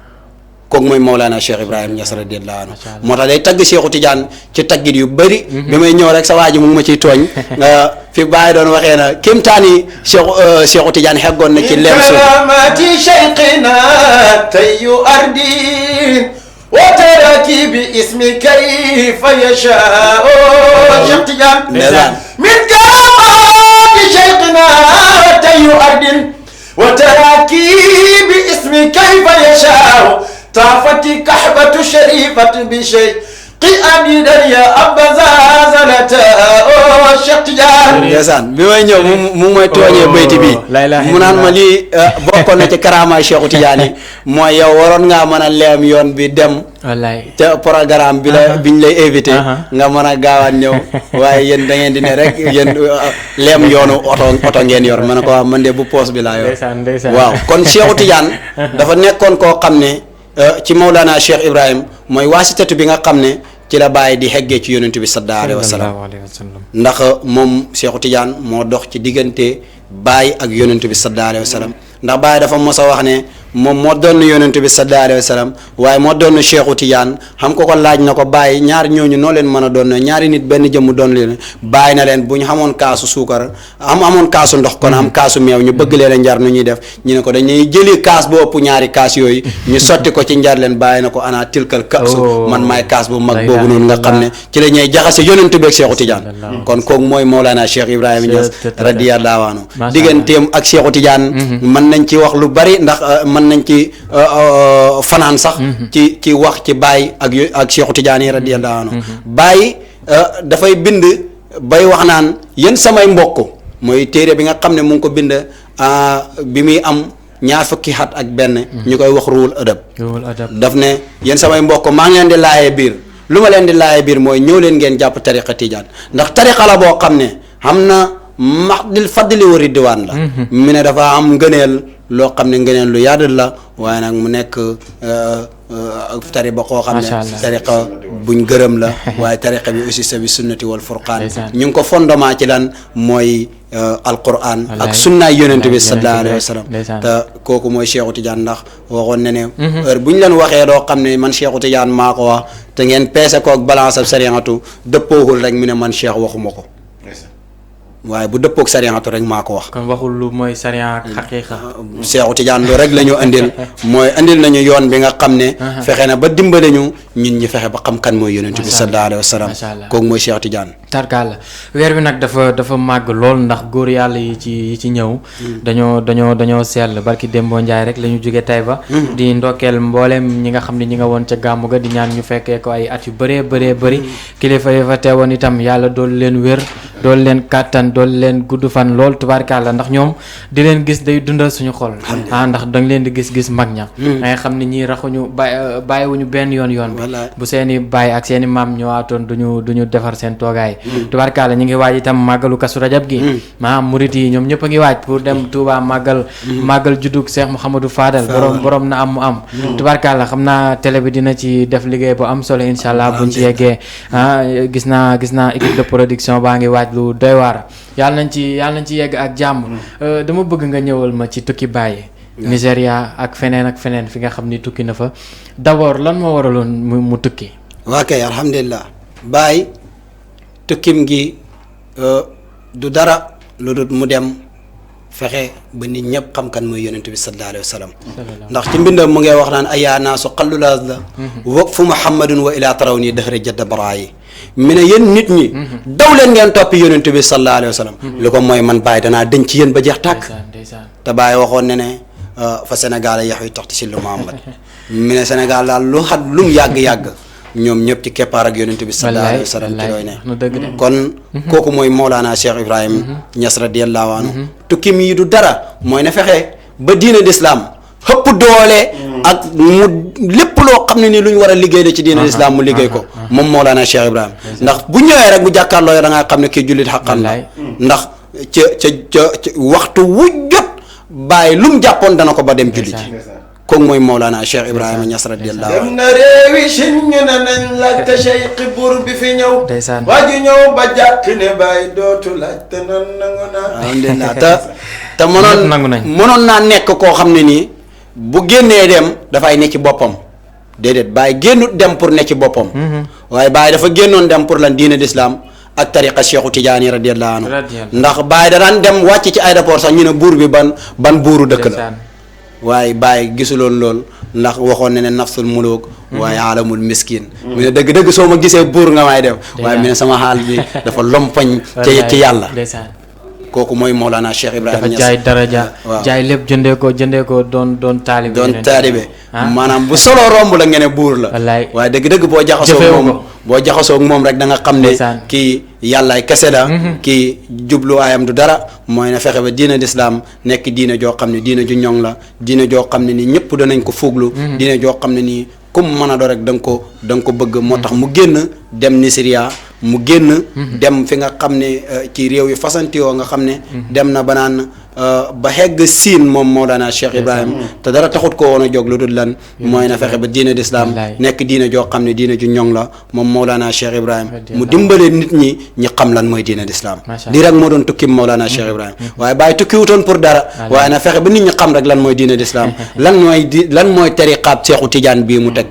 Speaker 4: kooku mooy Mawlana Cheikh Ibrahim Niass radiyallahu anhu moo tax day tagg Cheikhu Tidiane ci taggit yu bëri bi may ñëw rek sa waa ji mu ngi ma ciy tooñ fi Baye doon waxee na kéemtaani Cheikhu Tidiane xeggoon na ci leem
Speaker 3: karamati cheikhina tayyu ardi wa taraki bi ismi kayfa yasha Cheikh Tidiane min karamati cheikhina tayyu ardi wa taraki bi ismi kayfa yasha taafati kahbatu sharifat bi shay qi'adidan ya abaza zalata Cheikh Tidiane
Speaker 4: ndeysaan bi may ñëw mu may tooñee bayti bi mu naan ma lii bokkoon na ci karaamaay Cheikhu Tidiane yi mooy yow waroon ngaa mën a leem yoon bi dem te programme bi la biñ lay invité nga mën a gaawaan ñëw waaye yéen da ngeen di ne rek yéen leem yoonu oto ngeen yor ma ne ko waaw man de bu poos bi laa yor waaw kon Cheikhu Tidiane dafa nekkoon koo xam ne ci Mawlana Cheikh Ibrahim mooy waasitatu bi nga xam ne ci la Baye di heggee ci yonent bi sallallahu alayhi wa sallam ndax moom Cheikhu Tidiane moo dox ci diggante Baye ak yonent bi sallallahu alayhi wa sallam ndax Baye dafa mos a wax ne moom moo doon yonent bi sallallahu alayhi wa sallam waaye moo doon Cheikhu Tidiane xam ko laaj na ko Baye ñaar ñooñu noo leen mën a doon ñaari nit benn jëmm doon leen Baye na leen bu ñu xamoon kaasu suukar amoon kaasu ndox kon am kaasu meew ñu bëgg leen a njar nu ñuy def ñu ne ko dañuy jëli kaas bu ëpp ñaari kaas yooyu ñu sotti ko ci njar leen Baye na ko ana tilkal kaasu man maay kaas bu mag boobu noonu nga xam ne ci la ñuy jaxase yonent bi ak Cheikhu Tidiane kon kooku mooy Mawlana Cheikh Ibrahima Niass radiyallahu anhu digganteem ak Cheikhu Tidiane mën nañ ci wax lu bari ndax mën nañ ci fanaan sax ci wax ci Baye ak Cheikhu Tidiane yi radiyallahu anhu Baye dafay bind bay wax naan yéen samay mbokk mooy téere bi nga xam ne mu ngi ko bind bi muy am ñaar fukki at ak benn ñu koy wax ruwul adab daf ne yéen samay mbokk maa ngi leen di laayee biir lu ma leen di laayee biir mooy ñëw leen ngeen jàpp tariqa Tidiane ndax tariqa la boo xam ne xam na maxdil fadli wa ridwaan la mu ne dafa am ngëneel loo xam ne ngëneel lu yaadal la waaye nag mu nekk tariqa koo xam ne tariqa buñ gërëm la waaye tariqa bi aussi sa bi sunnati wal furqaan ñu ngi ko fondement ci lan mooy alquran ak sunnaay yonent bi sallallahu alayhi wa sallam te kooku mooy Cheikhu Tidiane ndax waxoon ne ne heure bu ñu leen waxee doo xam ne man Cheikhu Tidiane maa ko wax te ngeen peese ko ak balance ab sariatu dëppoowul rek mu ne man Cheikh waxuma ko waaye bu dëppook sariatu rek maa ko wax.
Speaker 1: kon waxul lu mooy sariya ak xaqiiqa.
Speaker 4: Cheikhu Tidiane lu rek la ñu andil mooy andil nañu yoon bi nga xam ne. fexe na ba dimbale ñu ñun ñi fexe ba xam kan mooy yonent bi sallallahu alayhi wa sallam. macha allah kooku mooy Cheikh Tidiane.
Speaker 1: tarkaal weer bi nag dafa màgg lool ndax góor yàlla yi ci ñëw. dañoo sell barki Dembo Ndiaye rek la ñu jóge Taïba. di ndokkeel mboolem ñi nga xam ne ñi nga woon ca gàmmu ga di ñaan ñu fekkee ko ay at yu bëree bëri kilifa yi fa teewoon itam yàlla dool leen wér dool leen kàttan dool leen gudd fan lool tubaarkàlla ndax ñoom di leen gis day dundal suñu xol ndax danga leen di gis mag ña nga xam ne ñii raxuñu bàyyiwuñu benn yoon bi bu seeni baay ak seeni maam ñëwaatoon duñu defar seen toogaay tubaarkàlla ñu ngi waaj itam màggalu Kazu Rajab gi murit yi ñoom ñëpp a ngi waaj pour dem Touba màggal juddug Cheikh Mouhamadou Fadal borom na am mu am tubaarkàlla xam naa télé bi dina ci def liggéey bu am solo insha allah buñ ci yeggee gis naa équipe de production baa ngi waaj lu doy waar yàlla nañ ci yegg ak jàmm dama bëgg nga ñëwal ma ci tukki Baye Nigéria ak feneen fi nga xam ni tukki na fa d'abord lan moo waraloon mu tukki.
Speaker 4: waa kay alhamdulilah Baye tukkim gi du dara lu dul mu dem fexe ba nit ñëpp xam kan mooy yonent bi sallallahu alayhi wa sallam ndax ci mbindam mu ngay wax naan ayaa naasu xallulaas la waqfu muhammadun wa ilaa taraw nii dëxëre jadda baraayi mi ne yéen nit ñi daw leen ngeen toppi yonent bi sallallahu alayhi wa sallam li ko mooy man Baye danaa denc ci yéen ba jeex tàkk te Baye waxoon ne ne fa Sénégal yax yu tax ci sillu Muhammad mi ne Sénégal daal lu xat lum yàgg-yàgg ñoom ñëpp ci keppaar ak yonent bi sallallahu alayhi wa sallam ci looy ne kon kooku mooy Mawlana Cheikh Ibrahim Niass radiyallahu anhu tukki mi du dara mooy ne fexe ba diine d'islam xëpp doole ak mu lépp loo xam ne nii lu ñu war a liggéey la ci diine d'islam mu liggéey ko moom Mawlana Cheikh Ibrahim ndax bu ñëwee rek bu jàkkaarloo da ngaa xam ne kii jullit xaqan la ndax ca waxtu wu jot bàyyi lu mu jàppoon dana ko ba dem julli ji kooku mooy Mawlana Cheikh Ibrahima Niass radiyallahu anhu.
Speaker 3: dem na réewi Chine ñu ne nañ laajte Cheikh buur bi fi ñëw. waa ji ñëw ba jàkk ne bàyyi dootu laajte nan nangu naa.
Speaker 4: alhamdulilah te mënoon naa nekk koo xam ne nii bu génnee dem dafay ne ci boppam déedéet Baye génnut dem pour ne ci boppam. waaye Baye dafa génnoon dem pour lan diine d'islam ak tariqa Cheikhu Tidiane radiyallahu anhu. ndax Baye da daan dem wàcc ci aéroport sax ñu ne buur bi ban buuru dëkk la. waaye Baye gisuloon lool ndax waxoon ne nafsul muluk waaye alamul miskin mu ne dëgg-dëgg soo ma gisee buur nga may def waaye mu ne sama xaal bi dafa lompañ ci yàlla kooku mooy Mawlana Cheikh Ibrahima Niass
Speaker 1: dafa jaay daraja jaay lépp jëndee ko doon taalibe maanaam bu solo romb la ngeen ne buur la waaye dëgg-dëgg boo jaxasoo moom rek da nga xam ne kii yàllaay kese da kii jubluwaayam du dara mooy ne fexe ba diina d'islam nekk diina joo xam ne diina ju ñoŋ la diina joo xam ne nii ñëpp danañ ko fuglu diina joo xam ne nii comme mën a do rek da nga ko bëgg moo tax mu génn dem Nigeria mu génn dem fi nga xam ne ci réew yi fasanti yoo nga xam ne dem na ba naan ba xegg siin moom Mawlana Cheikh Ibrahim te dara taxut ko woon a jóg lu dul lan mooy na fexe ba diina d'islam nekk diina joo xam ne diina ju ñoŋ la moom Mawlana Cheikh Ibrahim mu dimbale nit ñi xam lan mooy diina d'islam lii rek moo doon tukki Mawlana Cheikh Ibrahim waaye Baye tukki wutoon pour dara waaye na fexe ba nit ñi xam rek lan mooy diina d'islam lan mooy tariqaab Cheikhu Tidiane bii mu teg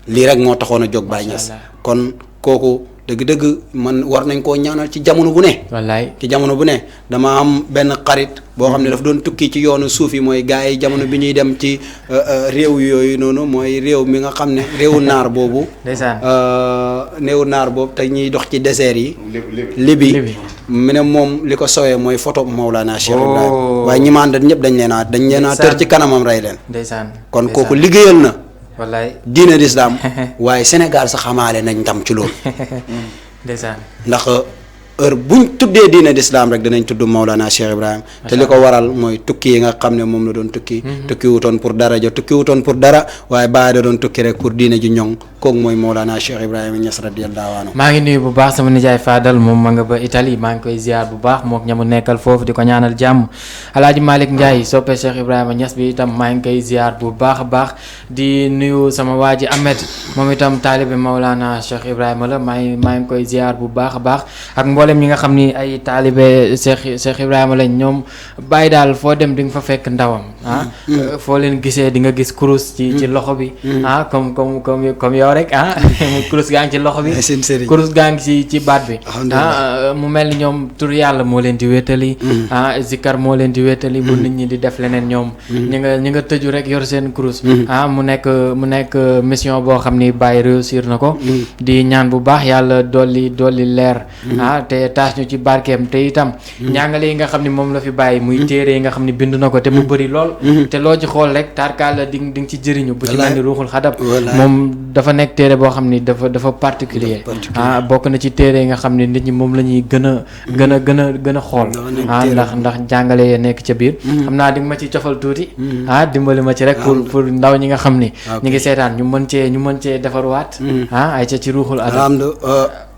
Speaker 1: lii rek moo taxoon a jóg Baye Niass kon kooku dëgg-dëgg man war nañ koo ñaanal ci jamono bu ne. wallaay ci jamono bu ne dama am benn xarit boo xam ne daf doon tukki ci yoonu suuf yi mooy gars yi jamono bi ñuy dem ci réew yooyu noonu mooy réew mi nga xam ne réewu naar boobu. ndeysaan réewu naar boobu te ñuy dox ci désert yi. Libi mu ne moom li ko sowee mooy photo Mawlana Cheikh Ibrahima. waaye ñi ma àndal ñëpp dañ leen a tër ci kanamam rey leen. ndeysaan kon kooku liggéeyal na. wallaay diine d'islam waaye Sénégal sax xamaale nañ ndam ci loolu ndeysaan ndax heure buñ tuddee diine d'islam rek danañ tudd Mawlana Cheikh Ibrahim te li ko waral mooy tukki yi nga xam ne moom la doon tukki wutoon pour daraja tukki wutoon pour dara waaye Baye da doon tukki rek pour diine ju ñoŋ kooku mooy Mawlana Cheikh Ibrahima Niass radiyallahu anhu. maa ngi nuyu bu baax sama nijaay Fadal moom ma nga ba Italie maa ngi koy ziar bu baax mook ñamu nekkal foofu di ko ñaanal jàmm Alaaji Malick Ndiaye soppe Cheikh Ibrahima Niass bi itam maa ngi koy ziar bu baax a baax di nuyu sama waa ji Ahmed moom itam taalibe Mawlana Cheikh Ibrahima la maa ngi koy ziar bu baax a baax ak mboolem ñi nga xam ni ay taalibe Cheikh Ibrahima lañ ñoom Baye daal foo dem di nga fa fekk ndawam foo leen gisee di nga gis kurus ci loxo bi comme yow rek kurus gaa ngi ci loxo bi kurus gaa ngi ci baat bi mu mel ni ñoom tur yàlla moo leen di wéetali zikkar moo leen di wéetali bu nit ñi di def leneen ñoom ñi nga tëju rek yor seen kurus mu nekk mission boo xam ni Baye réussir na ko di ñaan bu baax yàlla dolli leer te taas ñu ci barkeem te itam njàngale yi nga xam ni moom la fi bàyyi muy téere yi nga xam ni bind na ko te mu bëri lool te loo ci xool rek tarkaal la di nga ci jëriñu bu ci mel ni ruuxul xadab moom dafa nekk téere boo xam ni dafa particulier bokk na ci téere yi nga xam ni nit ñi moom la ñuy gën a xool ndax jàngale ya nekk ca biir xam naa di nga ma ci cofal tuuti dimbali ma ci rek pour ndaw ñi nga xam ni ñi ngi seetaan ñu mën cee defaruwaat ay ca ci ruuxul adab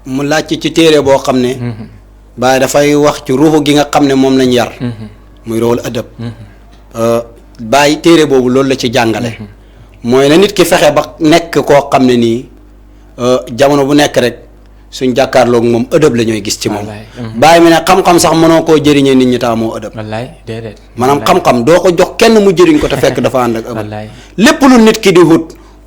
Speaker 4: mu laaj ci téere boo xam ne Baye dafay wax ci ruuxu gi nga xam ne moom lañ yar muy ruuxul adab Baye téere boobu loolu la ci jàngale mooy na nit ki fexe ba nekk koo xam ne nii jamono bu nekk rek suñ jàkkaarloog moom ëdëb la ñooy gis ci moom Baye mi ne xam-xam sax mënoo koo jëriñee nit ñi taamoo ëdëb maanaam xam-xam doo ko jox kenn mu jëriñ ko te fekk dafa ànd ak ëdëb lépp lu nit ki di wut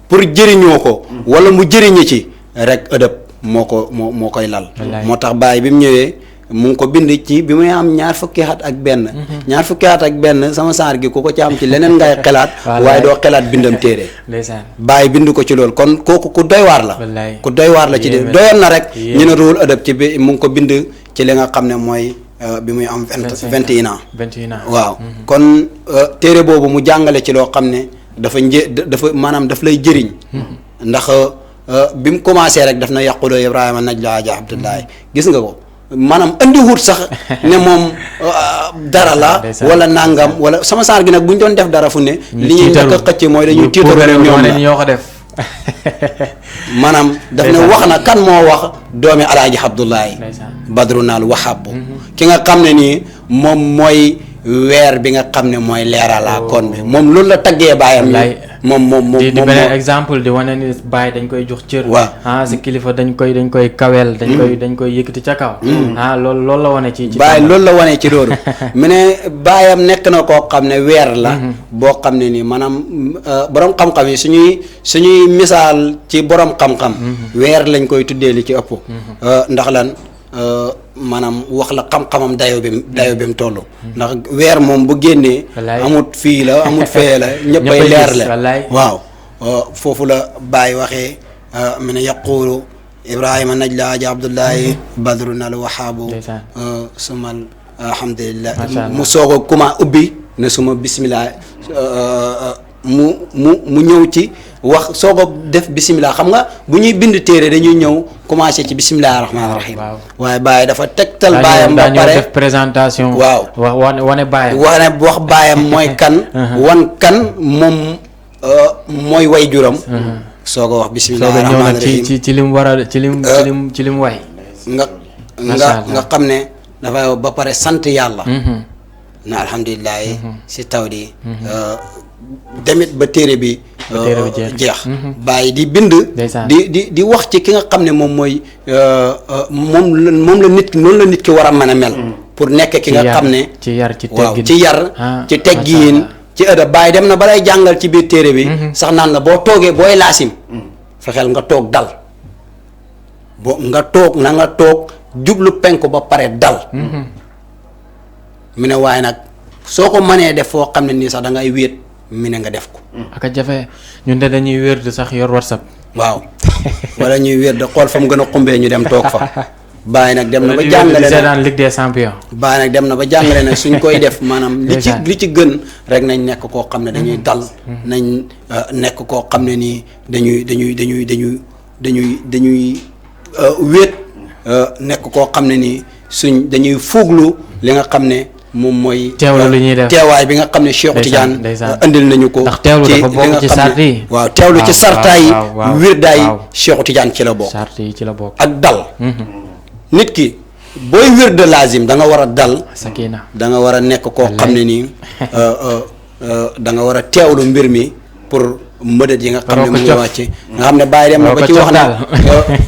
Speaker 4: pour jëriñoo ko wala mu jëriñe ci rek ëdëb moo koy lal.
Speaker 1: Wallaay.
Speaker 4: moo tax Baye bi mu ñëwee mu ngi ko bind ci bi muy am ñaar fukki at ak benn. ñaar fukki at ak benn sama saar gi ku ko ci am ci leneen ngay xelaat. waaye doo xelaat bindam téere.
Speaker 1: ndeysaan.
Speaker 4: Baye bind ko ci loolu kon kooku ku doy waar la.
Speaker 1: wallaay.
Speaker 4: ku doy waar la ci de
Speaker 1: Yéeme.
Speaker 4: doyoon na rek.
Speaker 1: Yéeme.
Speaker 4: ñu ne ruhul adab ci bi mu ngi ko bind ci li nga xam ne mooy bi muy am 21 ans.
Speaker 1: 21 ans.
Speaker 4: waaw kon téere boobu mu jàngale ci loo xam ne dafa maanaam daf lay jëriñ. ndax bi mu commencé rek daf na yàquloo Ibrahima najla aja Abdullahi gis nga ko maanaam andi wut sax ne moom dara la.
Speaker 1: ndeysaan.
Speaker 4: wala nangam wala sama saar gi nag bu ñu doon def dara fu ne. li ñuy njëkk a xëcc mooy dañuy tiitaru ñoom la
Speaker 1: ñoo ko def.
Speaker 4: maanaam daf ne wax na kan moo wax doomi alaaji Abdullahi
Speaker 1: ndeysaan.
Speaker 4: badru naal waxab ki nga xam ne nii moom mooy weer bi nga xam ne mooy leeralaa kon bi moom loolu la taggee baayam
Speaker 1: wallaay.
Speaker 4: moom
Speaker 1: di beneen exemple di wane ni Baye dañ koy jox cër.
Speaker 4: waaw.
Speaker 1: si kilifa dañ koy kaweel. dañ koy yëkkati ca kaw. loolu la wane ci
Speaker 4: Baye loolu la wane ci loolu mu ne baayam nekk na koo xam ne weer la boo xam ne nii maanaam borom xam-xam yi suñuy misaal ci borom xam-xam weer lañ koy tuddee li ci ëpp ndax lan maanaam wax la xam-xamam dayo bi mu toll ndax weer moom bu génnee
Speaker 1: wallaay.
Speaker 4: amut fii la amut fee la ñëppay leer
Speaker 1: gis,
Speaker 4: la
Speaker 1: wallaay.
Speaker 4: waaw foofu la Baye waxee mu ne yaqulu Ibrahima najla aja Abdullahi badru nal waxaabu
Speaker 1: ndeysaan.
Speaker 4: sumal alhamdulillah
Speaker 1: Macha Allah.
Speaker 4: mu soog a kuma ubbi ne suma bismillah mu ñëw ci wax soog a def bismillah xam nga bu ñuy bind téere dañuy ñëw commencé ci bismillah rahmaani rahim
Speaker 1: waaw.
Speaker 4: waaye Baye dafa tegtal baayam ba
Speaker 1: daa ñëw def
Speaker 4: pare
Speaker 1: présentation.
Speaker 4: waaw.
Speaker 1: wane Baye.
Speaker 4: wax baayam mooy kan wan kan moom mooy way juram soog a wax bismillah
Speaker 1: soog a ñëw
Speaker 4: rahmaani
Speaker 1: nag
Speaker 4: rahim
Speaker 1: ci lim war a ci lim way.
Speaker 4: nga
Speaker 1: Macha Allah.
Speaker 4: nga xam ne dafay ba pare sant yàlla na alhamdulilah si taw di demit ba téere bi
Speaker 1: téere bi jeex.
Speaker 4: Baye di bind
Speaker 1: Ndeysaan.
Speaker 4: di wax ci ki nga xam ne moom mooy moom la nit noonu la nit ki war a mën a mel pour nekk ki nga xam ne
Speaker 1: ci yar ci
Speaker 4: waaw
Speaker 1: teggin.
Speaker 4: ci yar ci teggiin ci ëdda Baye dem na ba lay jàngal ci biir téere bi sax naan la boo toogee booy laasim fexeel nga toog dal nga toog jublu penku ba pare dal mu ne waaye nag soo ko mënee def foo xam ne nii sax da ngay wéet mu ne nga def ko
Speaker 1: aka jafe ñun de dañuy wér di sax yor WhatsApp.
Speaker 4: waaw wala ñuy wéet da xool fa mu gën a xumbee ñu dem toog fa Baye nag dem na ba jàngale
Speaker 1: na Ligue des Champions.
Speaker 4: Baye nag dem na ba jàngale nag suñ koy def maanaam li ci gën rek nañ nekk koo xam ne dañuy dal nañ nekk koo xam ne nii dañuy wéet nekk koo xam ne nii dañuy fuuglu li nga xam ne moom mooy
Speaker 1: teewlu li ñuy def
Speaker 4: teewaay bi nga xam ne Cheikh Tidiane andil nañu ko
Speaker 1: ndax teewlu dafa bokk ci sart yi
Speaker 4: waaw teewlu ci sarta yi wirdaay Cheikh Tidiane ci la bokk
Speaker 1: sart yi ci la bokk
Speaker 4: ak dal nit ki booy wirde lazim da nga war a dal
Speaker 1: sakina
Speaker 4: da nga war a nekk koo xam ne nii da nga war a teewlu mbir mi pour mëdët yi nga xam ne mu ngi wàcce nga xam ne Baye dem na ba ci wax na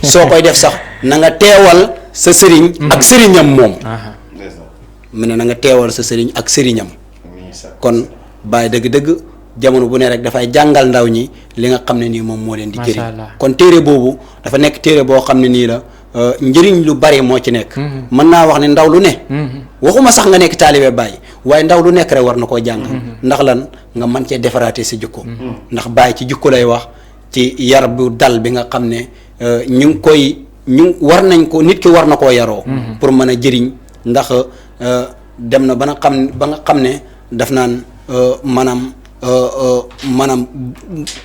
Speaker 4: soo koy def sax na nga teewal sa sëriñ ak sëriñam moom mu ne na nga teewal sa sëriñ ak sëriñam kon Baye dëgg-dëgg jamono bu ne rek dafay jàngal ndaw ñi li nga xam ne nii moom moo leen di jëriñ kon téere boobu dafa nekk téere boo xam ne nii la njëriñ lu bari moo ci nekk mën naa wax ne ndaw lu ne waxuma sax nga nekk taalibe Baye waaye ndaw lu nekk rek war na koo jàng ndax lan nga mën cee defaraate si jikko ndax Baye ci jikko lay wax ci yar bu dal bi nga xam ne war nañ ko nit ki war na koo yaroo pour mën a jëriñ ndax dem na ba nga xam ne daf naan maanaam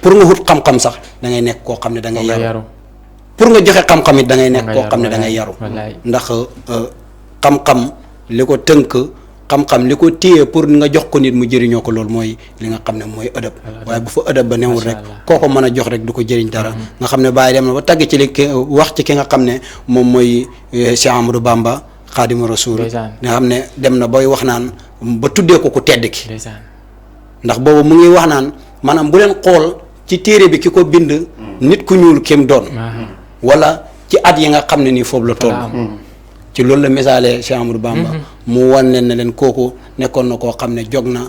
Speaker 4: pour nga wut xam-xam sax da ngay nekk koo xam ne da ngay yaru pour nga joxe xam-xam it da ngay nekk koo xam ne da ngay yaru ndax xam-xam li ko tënk xam-xam li ko téye pour nga jox ko nit mu jëriñoo ko loolu mooy li nga xam ne mooy ëdëb waaye bu fa ëdëb ba newul rek koo ko mën a jox rek du ko jëriñ dara nga xam ne Baye dem na ba tagg ci li wax ci ki nga xam ne moom mooy Cheikh Amadou Bamba Xaadimu Rasuul nga xam ne dem na bay wax naan ba tuddee ko ku tedd ki ndax boobu mu ngi wax naan maanaam bu leen xool ci téere bi ki ko bind nit ku ñuul kim doon wala ci at yi nga xam ne nii foofu la toll ci loolu la misaale Cheikh Amadou Bamba mu wan leen ne leen kooku nekkoon na koo xam ne jog na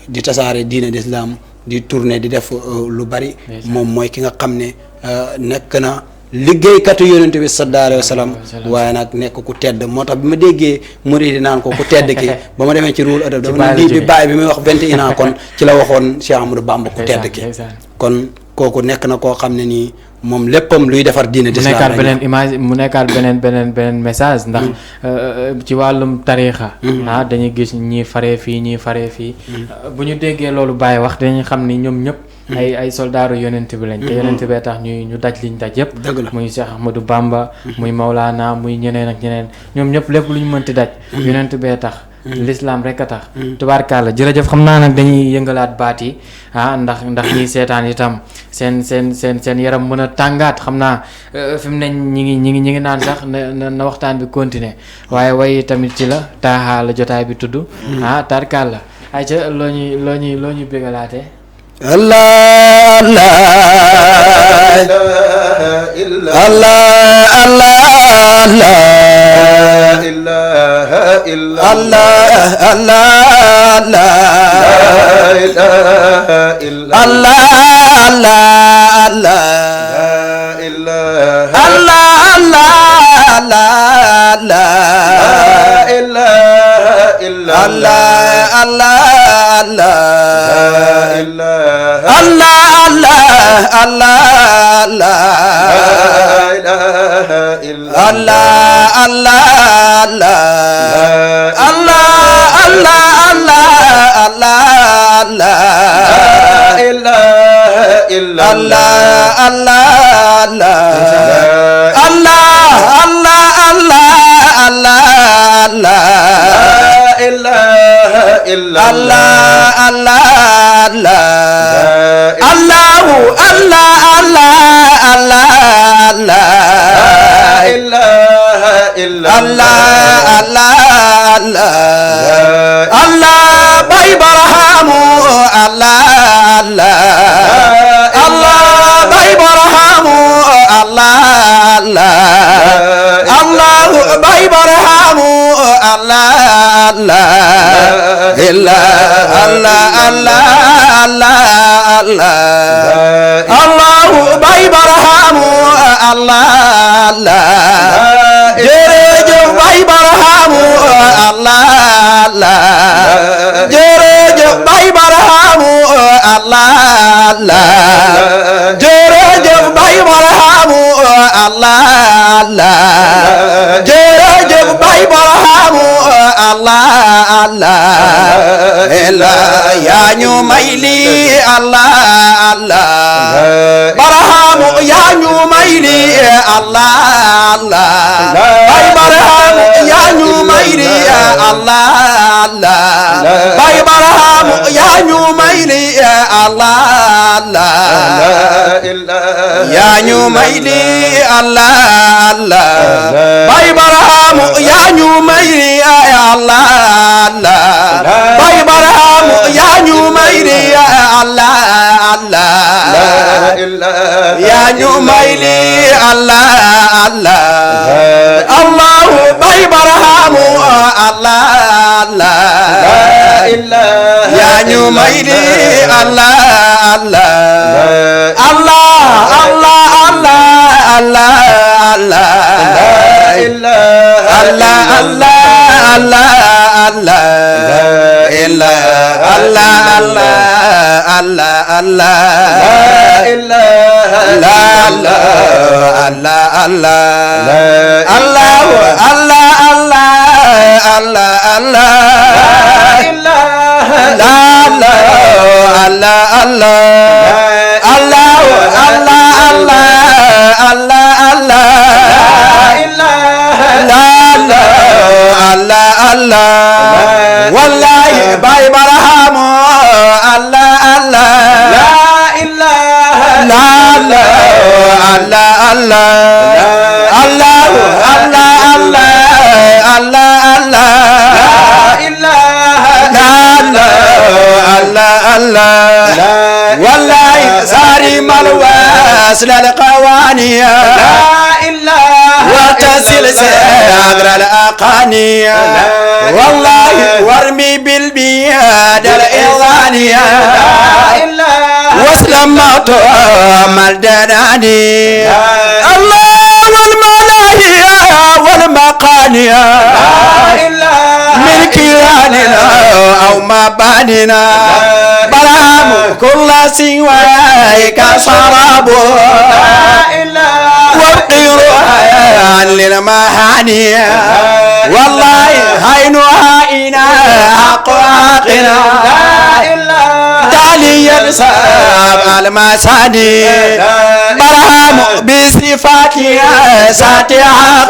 Speaker 4: di tasaare diine d'islam di tourner di def lu bari moom mooy ki nga xam ne nekk na liggéeykatu yonent bi sallallahu alayhi wa sallam waaye nag nekk ku tedd moo tax bi ma déggee murid yi naan ko ku tedd ki ba ma demee ci ruul adab dama ne lii bi bàyyi bi muy wax 21 ans kon ci la waxoon Cheikh Ahmadou Bamba ku tedd ki kon kooku nekk na koo xam ne nii moom léppam luy defar diine
Speaker 1: mu nekkaat beneen image mu nekkaat beneen message ndax ci wàllum tariixa dañuy gis ñii faree fii bu ñu déggee loolu Baye wax dañuy xam ni ñoom ñëpp ay soldaaru yonent bi lañ te yonent bee tax ñu daj liñ daj yëpp muy Cheikh Ahmadou Bamba muy Maulana muy ñeneen ak ñeneen ñoom ñëpp lépp lu ñu mënti daj yonent bee tax l'islam rek a tax tubaarkàlla jërëjëf xam naa nag dañuy yëngalaat baat yi ndax ñiy seetaan itam seen yaram mën a tàngaat xam naa fi mu ne ñi ngi naan sax na waxtaan bi continuer waaye way tamit ci la taaxaa la jotaay bi tudd tubaarkàlla ay ca loo ñuy bégalaatee
Speaker 4: Allah Baay Barhaamu Baay Barhaamu Baay Barhaamu Baay Barhaamu jërëjëf Baay Barhaamu jërëjëf Baay Barhaamu jërëjëf Baay Barhaamu jërëjëf Baay Barhaamu yaa ñu may lii Barhaamu yaa ñu may lii Baay Barhaamu yaa ñu may lii Baay Barhaamu yaa ñu may lii yaa ñu may lii Baay Barhaamu yaa ñu may lii Baay Barhaamu yaa ñu may lii yaa ñu may lii Allahu Baay Barhaamu yaa ñu may lii wallahi Baay Barhaamu والله سارم الواسل القوانية وتصل ساغر الأقانية والله وارمي بالبياد الإضانية واسلم مطعم الدنانية الله رباننا برام كل سواك شراب وقيرها للمحاني والله هينها إنا أقواقنا دالي ينساب المساني برام بصفاتها ساتحا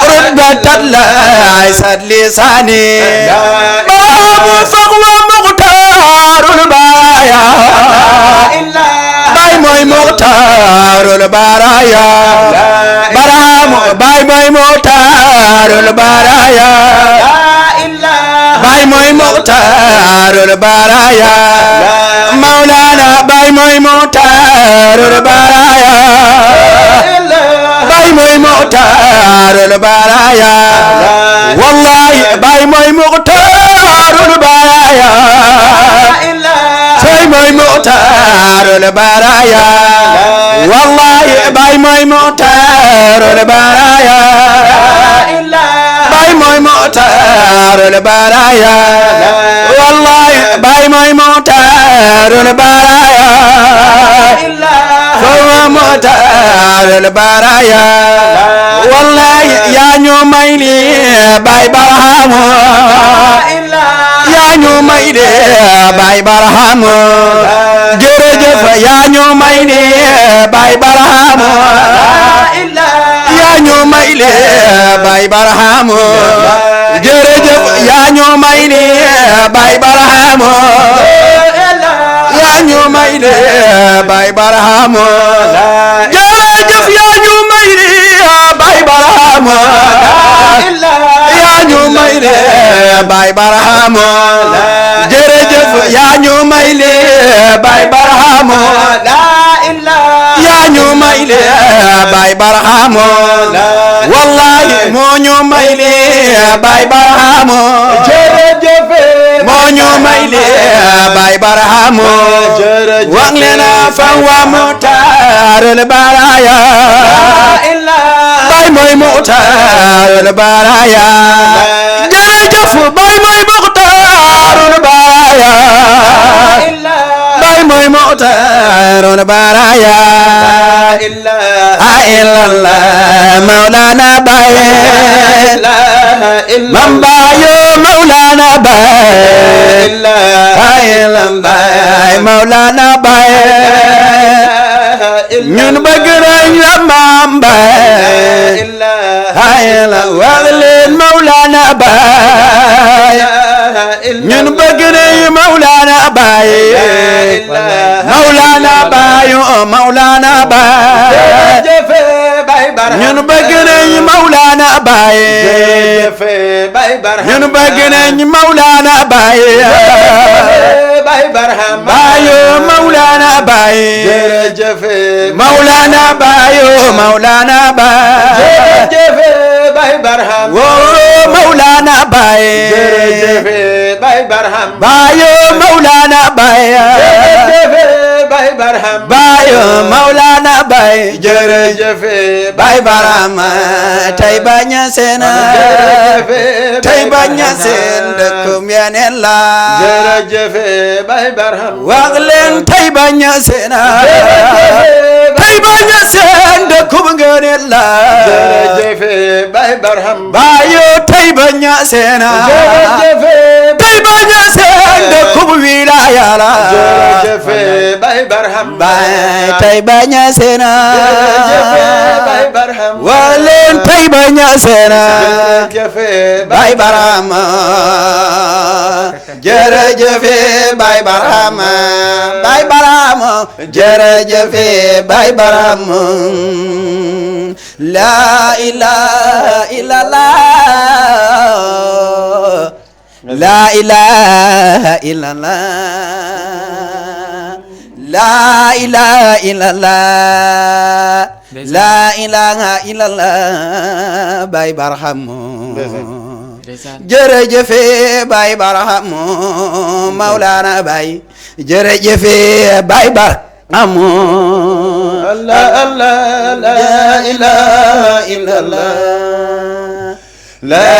Speaker 4: رتبة ليست لساني برام فهو مختار البرايا باي موي مختار البرايا برام باي موي مختار البرايا باي موي مختار البرايا مولانا باي موي مختار البرايا باي موي مختار البرايا والله باي موي مختار البرايا باي موي مختار البرايا والله باي موي مختار البرايا باي موي مختار البرايا والله باي موي مختار البرايا فهو مختار البرايا والله يا نيوميلي باي برهام يا نيوميلي باي برهام جرجف يا نيوميلي باي برهام يا نيوميلي باي برهام جرجف يا نيوميلي باي برهام يا نيوميلي باي برهام جرجف يا نيوميلي باي برهام يا نيوميلي باي برهام جرجف يا نيوميلي باي برهام يا نيوميلي باي برهام والله مو نيوميلي باي برهام جرجف مو نيوميلي باي برهام وانلنا فهو مختار البرايا باي موي مختار البرايا جرجف باي موي مختار البرايا باي موي مختار البرايا إلا الله مولانا باي من بايو مولانا باي إلا الله مولانا باي ñun bëgg nañ la maam baay hay la wax leen Mawlana baay ñun bëgg nañ Mawlana baay Mawlana baay Mawlana baay ñun bëgg nañ Mawlana baay ñun bëgg nañ Mawlana baay baay Mawlana baay Mawlana bayo Mawlana baay jërëjëf Baay Barham woo Mawlana baay jërëjëf Baay Barham bayo Mawlana baay jërëjëf Baay Barham bayo Mawlana baay jërëjëf Baay Barham tay baña seen tay baña seen dëkkum yeneen la jërëjëf Baay Barham wax leen tay baña seen tay baña seen dëkkum ngeeneen la jërëjëf Baay Barham bayo tay baña seen jërëjëf tay baña seen dëkkum wilaaya la jërëjëf Baay Barham baay tay baña seen jërëjëf Baay Barham wax leen tay baña seen jërëjëf Baay Barham jërëjëf Baay Barham Baay Barham jërëjëf Baay Barham la ilaha illallah la ilaha illallah la ilaha illallah la ilaha illallah Baay Barham jërëjëf Baay Barham Mawlana Baay jërëjëf Baay Barham Allah Allah la ilaha illallah la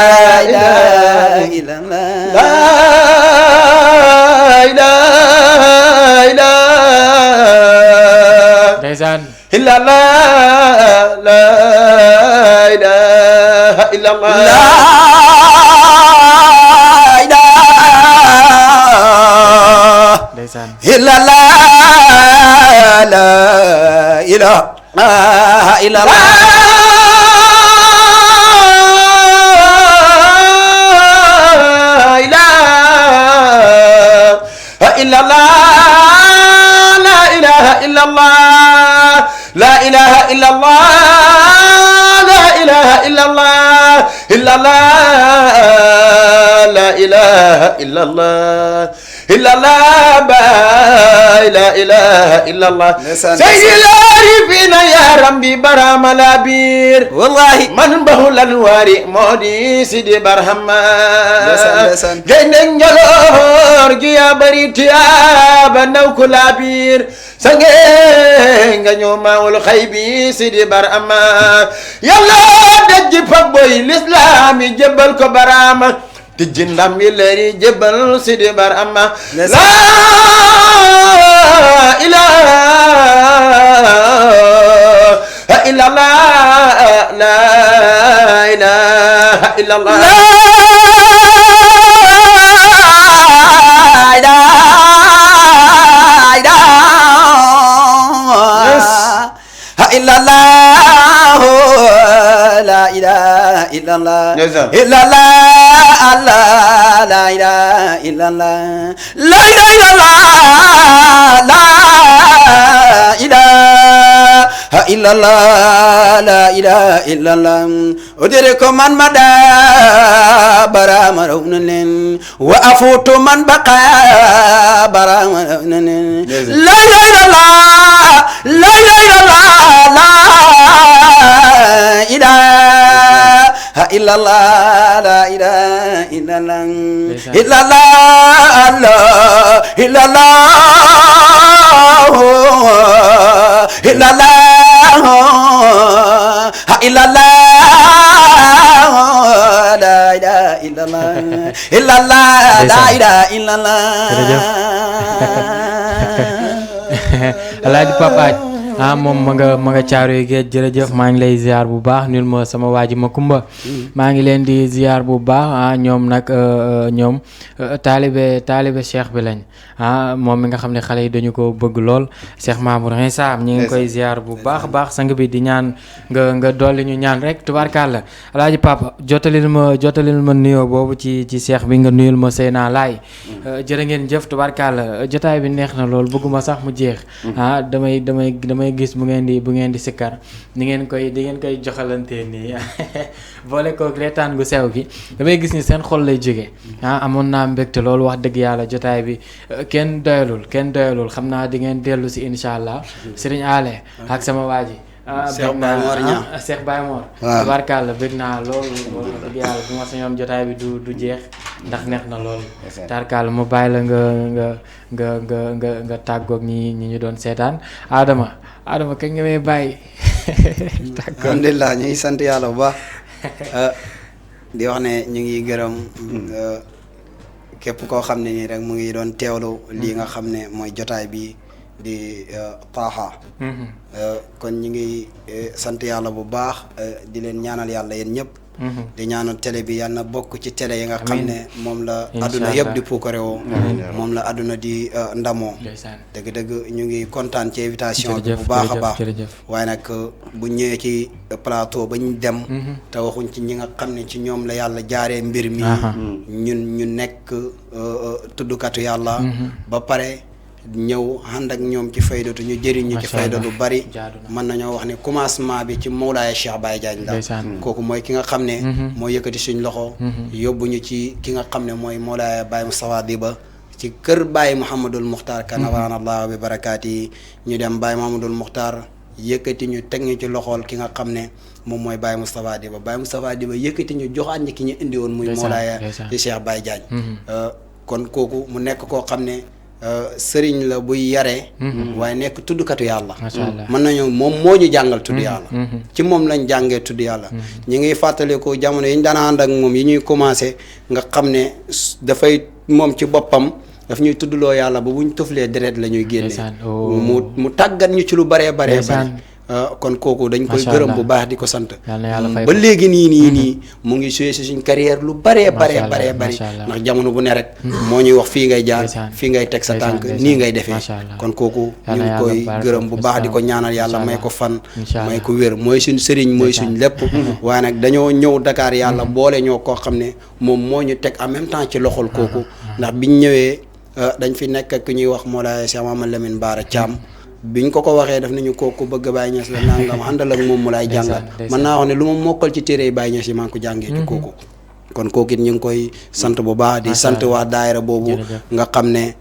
Speaker 4: ilaha illallah
Speaker 1: ndeysaan
Speaker 3: illa Allah la ilaha illa Allah
Speaker 1: ndeysaan
Speaker 4: illa Allah la ilaha illa Allah
Speaker 3: إلا الله لا إله إلا الله لا إله إلا الله لا إله إلا الله إلا الله لا إله إلا الله إلا الله لا إله إلا الله سيد العارفين يا ربي برام الأبير
Speaker 4: والله
Speaker 3: من بهل الواري مودي سيدي برهما
Speaker 4: ndeysaan
Speaker 3: جنن جلور جيا بريتيا بنو كلابير سنجن غنيو ماول خيبي سيدي برهما يلا دجي فبوي الإسلام جبل كبرام تجندم يلري جبل سيدي برهما لا إله إلا الله لا إله إلا الله
Speaker 4: إلا الله لا إله إلا الله إلا الله الله لا إله إلا الله لا إله إلا الله لا إله إلا الله لا إله إلا الله أدرك من مدى برام رونن وأفوت من بقى برام رونن لا إله إلا الله لا إله إلا الله لا إله إلا الله لا إله إلا الله إلا الله إلا الله إلا الله إلا الله لا إله إلا الله إلا الله لا إله إلا الله
Speaker 1: Alaaji Papaaj moom ma nga Caaroy Géej jërëjëf maa ngi lay ziar bu baax nul ma sama waa ji ma kumba maa ngi leen di ziar bu baax ñoom nag ñoom taalibe cheikh bi lañ moom mi nga xam ne xale yi dañu ko bëgg lool Cheikh Mamour Insa ñi ngi koy ziar bu baax baax sang bi di ñaan nga dolli ñu ñaan rek tubaarkàlla Alaaji Papa jottalil ma nuyoo boobu ci cheikh bi nga nuyul ma Seyna Laay jërë ngeen jëf tubaarkàlla jotaay bi neex na lool bëgguma sax mu jeex damay gis bu ngeen di sikkar di ngeen koy joxalante nii boole ko reetaan gu sew gi damay gis ni seen xol lay jóge amoon naa mbégte loolu wax dëgg yàlla jotaay bi kenn doyalul xam naa di ngeen dellu si incha allah Serigne Ale ak sama waa ji Cheikh Baye Mor tabarkàlla bëgg naa loolu dëgg yàlla bu ma sañoon jotaay bi du jeex ndax neex na loolu tabarkàlla mu bàyyi la nga tàggoog ñi ñu doon seetaan Adama kañ nga may bàyyi
Speaker 4: alhamdulilah ñu ngi sant yàlla bu baax di wax ne ñu ngi gërëm képp koo xam ne nii rek mu ngi doon teewlu lii nga xam ne mooy jotaay bi di Taha kon ñu ngi sant yàlla bu baax di leen ñaanal yàlla yéen ñëpp di ñaanal télé bi yàlla na bokk ci télé yi nga xam ne moom la adduna yëpp di puukarewoo moom la adduna di ndamoo dëgg-dëgg ñu ngi kontaan ci invitation bi bu baax a baax waaye nag bu ñëwee ci plateau ba ñu dem te waxuñ ci ñi nga xam ne ci ñoom la yàlla jaaree mbir mi ñu nekk tuddukatu yàlla ba pare ñëw ànd ak ñoom ci faydatu ñu jëriñu ci fayda lu bari mën nañoo wax ne commencement bi ci Mawlaaya Cheikh Baye Diagne la kooku mooy ki nga xam ne moo yëkkati suñ loxo yóbbu ñu ci ki nga xam ne mooy Mawlaaya Baye Moustapha Diba ci kër Baye Mouhamadul Muxtaar kanawaan allah bi barakaat yi ñu dem Baye Mouhamadul Muxtaar yëkkati ñu teg ñu ci loxool ki nga xam ne moom mooy Baye Moustapha Diba yëkkati ñu joxaat ñi ki ñu indi woon muy Mawlaaya ci Cheikh Baye Diagne kon kooku mu nekk koo xam ne sëriñ la buy yaree waaye nekk tuddkatu yàlla mën nañu moom moo ñu jàngal tudd yàlla ci moom lañ jàngee tudd yàlla ñu ngi fàttaliku jamono yi ñu daan ànd ak moom yi ñuy commencé nga xam ne dafay moom ci boppam daf ñuy tuddloo yàlla ba bu ñu tëflee deret la ñuy génne
Speaker 1: Ndeysaan. Oh.
Speaker 4: mu tàggat ñu ci lu baree baree
Speaker 1: Ndeysaan.
Speaker 4: bari kon kooku dañ koy
Speaker 1: Macha
Speaker 4: gërëm
Speaker 1: Allah.
Speaker 4: bu baax di ko sant
Speaker 1: Yal na yàlla fay
Speaker 4: ba
Speaker 1: ko.
Speaker 4: léegi nii mu ngi suyee si suñ carrière lu baree baree
Speaker 1: Allah,
Speaker 4: baree bari
Speaker 1: Macha Allah.
Speaker 4: ndax jamono bu ne rek moo ñuy wax fii ngay jaar
Speaker 1: Ndeysaan.
Speaker 4: fii ngay teg sa
Speaker 1: Ndeysaan,
Speaker 4: tànk
Speaker 1: ndeysaan.
Speaker 4: nii ngay defee
Speaker 1: Macha Allah.
Speaker 4: kon kooku
Speaker 1: Yal
Speaker 4: ñu
Speaker 1: na
Speaker 4: ngi
Speaker 1: yàlla
Speaker 4: koy
Speaker 1: baal
Speaker 4: gërëm
Speaker 1: ko
Speaker 4: bu baax di ko
Speaker 1: Islam.
Speaker 4: ñaanal yàlla
Speaker 1: Macha
Speaker 4: may
Speaker 1: Allah.
Speaker 4: ko fan
Speaker 1: Incha
Speaker 4: may
Speaker 1: Allah.
Speaker 4: ko wér mooy suñ sëriñ mooy suñ lépp waaye nag dañoo ñëw Dakar yàlla boole ñoo koo xam ne moom moo ñu teg en même temps ci loxol kooku ndax biñ ñëwee dañ fi nekk ak ku ñuy wax Mawlaay Cheikh Mamadou Lamine Bara Thiam biñ ko waxee daf nañu kooku bëgg Baye Niass la nangam àndal ak moom mu lay jàngal mën naa wax ne lu ma mokkal ci téere yi Baye Niass yi maa ngi ko jàngee ci kooku kon kooku it ñu ngi koy sant bu baax di sant waa daayira boobu nga xam ne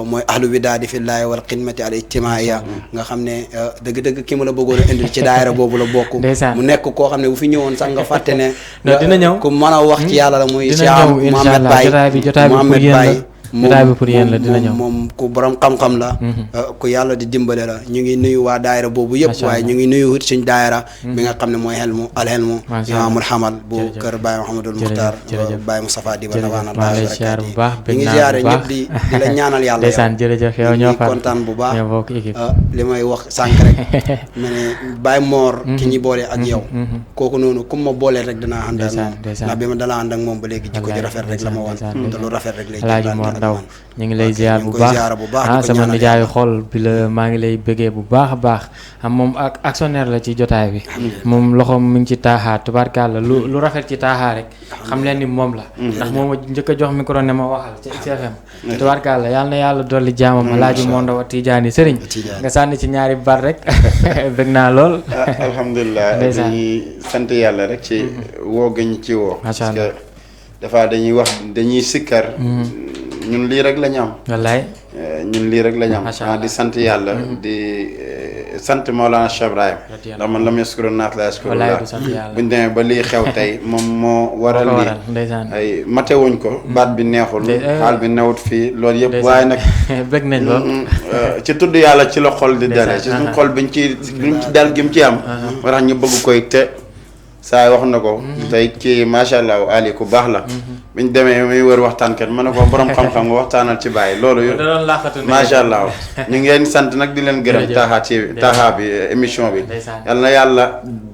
Speaker 4: mooy ahlu widaadi fillaahi wal xidmati al ijtimaaiya nga xam ne dëgg-dëgg ki ma la bëggoon a indil ci daayira boobu la bokk
Speaker 1: Ndeysaan.
Speaker 4: mu nekk koo xam ne bu fi ñëwoon sax nga fàtte ne
Speaker 1: Non, dina ñëw.
Speaker 4: ku mën a wax ci yàlla la muy
Speaker 1: dina
Speaker 4: Cheikh
Speaker 1: ñëw incha
Speaker 4: Mohamed
Speaker 1: allah
Speaker 4: Baye
Speaker 1: jotaay bi pour
Speaker 4: Mohamed
Speaker 1: yéen la
Speaker 4: Baye
Speaker 1: jotaay bi pour yéen la dina ñëw.
Speaker 4: moom ku borom xam-xam la ku yàlla di dimbale la ñu ngi nuyu waa daayira boobu yëpp
Speaker 1: Macha
Speaker 4: waaye
Speaker 1: Allah.
Speaker 4: ñu ngi nuyu it suñ daayira bi nga xam ne mooy xelmu alxelmu
Speaker 1: Macha
Speaker 4: imaamul xamal bu
Speaker 1: Jërëjëf.
Speaker 4: kër Baye Mouhamadul
Speaker 1: Jërëjëf,
Speaker 4: Muxtaar
Speaker 1: jërëjëf.
Speaker 4: Baye Moustapha Diba
Speaker 1: jërëjëf
Speaker 4: Nabana
Speaker 1: maa ngi lay siyaar bu baax
Speaker 4: ñu
Speaker 1: bëgg
Speaker 4: ngi
Speaker 1: naa
Speaker 4: ziare
Speaker 1: bu baax
Speaker 4: ñëpp di la ñaanal yàlla
Speaker 1: ndeysaan jërëjëf yow
Speaker 4: ñu
Speaker 1: ñoo
Speaker 4: ngi
Speaker 1: far
Speaker 4: kontaan bu baax
Speaker 1: ñoo bokk équipe
Speaker 4: li may wax sànq rek ma ne Baye Mor ki ñi boole ak yow kooku noonu comme ma boole rek dinaa ànd ak
Speaker 1: Ndeysaan,
Speaker 4: moom
Speaker 1: ndeysaan.
Speaker 4: ndax bi ma dala ànd ak moom ba léegi jikko ji
Speaker 1: Wallaay,
Speaker 4: rafet rek la ma wan
Speaker 1: ndeysaan,
Speaker 4: te lu rafet rek lay
Speaker 1: Alaaji
Speaker 4: jëflante
Speaker 1: Mor
Speaker 4: ak
Speaker 1: Ndaw
Speaker 4: man.
Speaker 1: ñu ngi lay
Speaker 4: Ok,
Speaker 1: ziar
Speaker 4: ñu
Speaker 1: bu
Speaker 4: ngi koy
Speaker 1: baax
Speaker 4: ziar bu baax, di
Speaker 1: ah
Speaker 4: ko
Speaker 1: sama
Speaker 4: ñaanal
Speaker 1: nijaayu
Speaker 4: yàlla.
Speaker 1: xol bi la maa ngi lay bëggee bu baax a baax moom ak actionnaire la ci jotaay bi moom loxoom mi ngi ci taaxaa tubaarkàlla lu rafet ci taaxaa rek xam leen ni moom la ndax moom a njëkk a jox micro ne ma waxal ci XFM tubaarkàlla yal na yàlla dolli jaamam Alaaji Mor Ndaw Tijaani Sëriñ
Speaker 4: Tijaani.
Speaker 1: nga sànni ci ñaari bar rek bëgg naa lool
Speaker 3: alhamdulilah
Speaker 1: Ndeysaan.
Speaker 3: dañuy sant yàlla rek ci woo gi ñu ci woo
Speaker 1: Macha
Speaker 3: parce
Speaker 1: Allah.
Speaker 3: que dafa dañuy wax dañuy sikkar ñun lii rek la ñu am
Speaker 1: wallaay
Speaker 3: ñun lii rek la ñu am
Speaker 1: Macha Allah.
Speaker 3: di sant yàlla di sant Maolana Cheikh Ibrahim ndax man lam yaskuru naas la yaskuru
Speaker 1: wallaay
Speaker 3: laa
Speaker 1: du sant yàlla
Speaker 3: buñ demee ba lii xew tey moom moo waral
Speaker 1: moo ko
Speaker 3: lii
Speaker 1: waral ndeysaan
Speaker 3: ay matewuñ ko baat bi neexul xaal bi newut fii loolu yëpp
Speaker 1: ndeysaan.
Speaker 3: waaye nag
Speaker 1: bëgg nañ lool
Speaker 3: ci tudd yàlla ci la xol di dale ci suñ xol biñ ci dal gi mu ci am moo tax ñu bëgg koy te saa wax na ko tey kii macha allah Ali ku baax la biñ demee muy wër waxtaankat ma ne ko borom xam-xam nga waxtaanal ci bàyyi loolu
Speaker 1: da doon laaxatu ne
Speaker 3: macha allah ñu ngi leen sant nag di leen gërëm
Speaker 1: Jërëjëf.
Speaker 3: taaxaa ci taaxaa bi émission bi
Speaker 1: Ndeysaan.
Speaker 3: yal na yàlla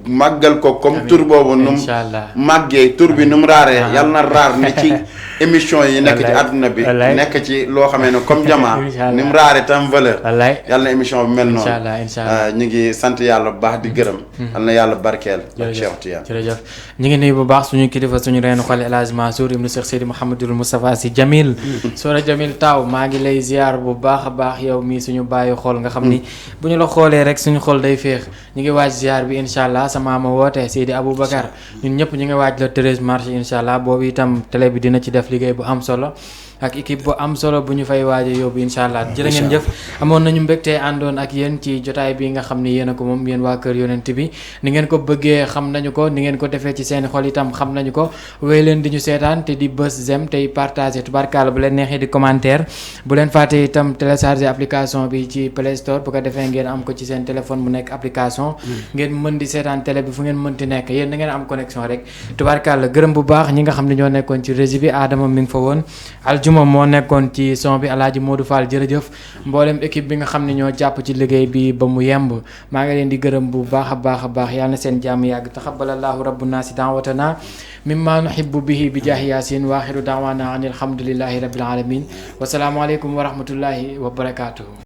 Speaker 3: màggal ko comme tur boobu nu mu
Speaker 1: incha allah
Speaker 3: màggee tur bi nu mu raaree yal na raar ni ci émission yi nekk ci
Speaker 1: Wallaay.
Speaker 3: àdduna bi
Speaker 1: Wallaay.
Speaker 3: nekk ci loo xamee ne comme jamaa
Speaker 1: Incha allah.
Speaker 3: ni mu raaree tam valeur
Speaker 1: wallaay
Speaker 3: yàlla na émission bi mel noonu
Speaker 1: incha allah incha allah
Speaker 3: ñu ngi sant yàlla bu baax di gërëm yal na yàlla barkeel ak
Speaker 1: jërëjëf
Speaker 3: Cheikh Tidiane
Speaker 1: jërëjëf ñu ngi nuyu bu baax suñu kilifa suñu reenu xale El Hadj Mansour ibnu Cheikh Seydi Mouhamadul Moustapha Sy Jamil Soora Jamil Taw maa ngi lay ziar bu baax a baax yow mii suñu bàyyi xool nga xam ni bu ñu la xoolee rek suñu xol day féex ñu ngi waaj ziar bi incha allah sama ma woote Seydi Aboubacar ñun ñëpp ñu ngi waaj le 13 mars incha allah boobu itam télé bi dina ci def liggéey bu am solo ak équipe bu am solo bu ñu fay waaje yóbbu incha allah jërë ngeen jëf amoon nañu mbégte àndoon ak yéen ci jotaay bi nga xam ni yéen a ko moom yéen waa kër yonent bi ni ngeen ko bëggee xam nañu ko ni ngeen ko defee ci seen xol itam xam nañu ko wéy leen di ñu seetaan te di bës j'aime tey partager tubarkalla bu leen neexee di commentaire bu leen fàtte itam télécharger application bi ci Play Store bu ko defee ngeen am ko ci seen téléphone mu nekk application ngeen mën di seetaan télé bi fu ngeen mënti nekk yéen da ngeen am connexion rek tubarkalla gërëm bu baax ñi nga xam ne ñoo nekkoon ci régie bi Adama mi ngi fa woon Aljuma moo nekkoon ci son bi Alaaji Modou Fall jërëjëf mboolem équipe bi nga xam ne ñoo jàpp ci liggéey bi ba mu yemb maa ngi leen di gërëm bu baax a baax a baax yàlla na seen jàmm yàgg taxabbalallahu rabbuna si daawatana mimma nuhibbu bihi bi jaahi yaasin wa axiru daawana an alhamdulillahi rabbil alamin wasalaamu aleykum wa rahmatullahi wa barakaatuhu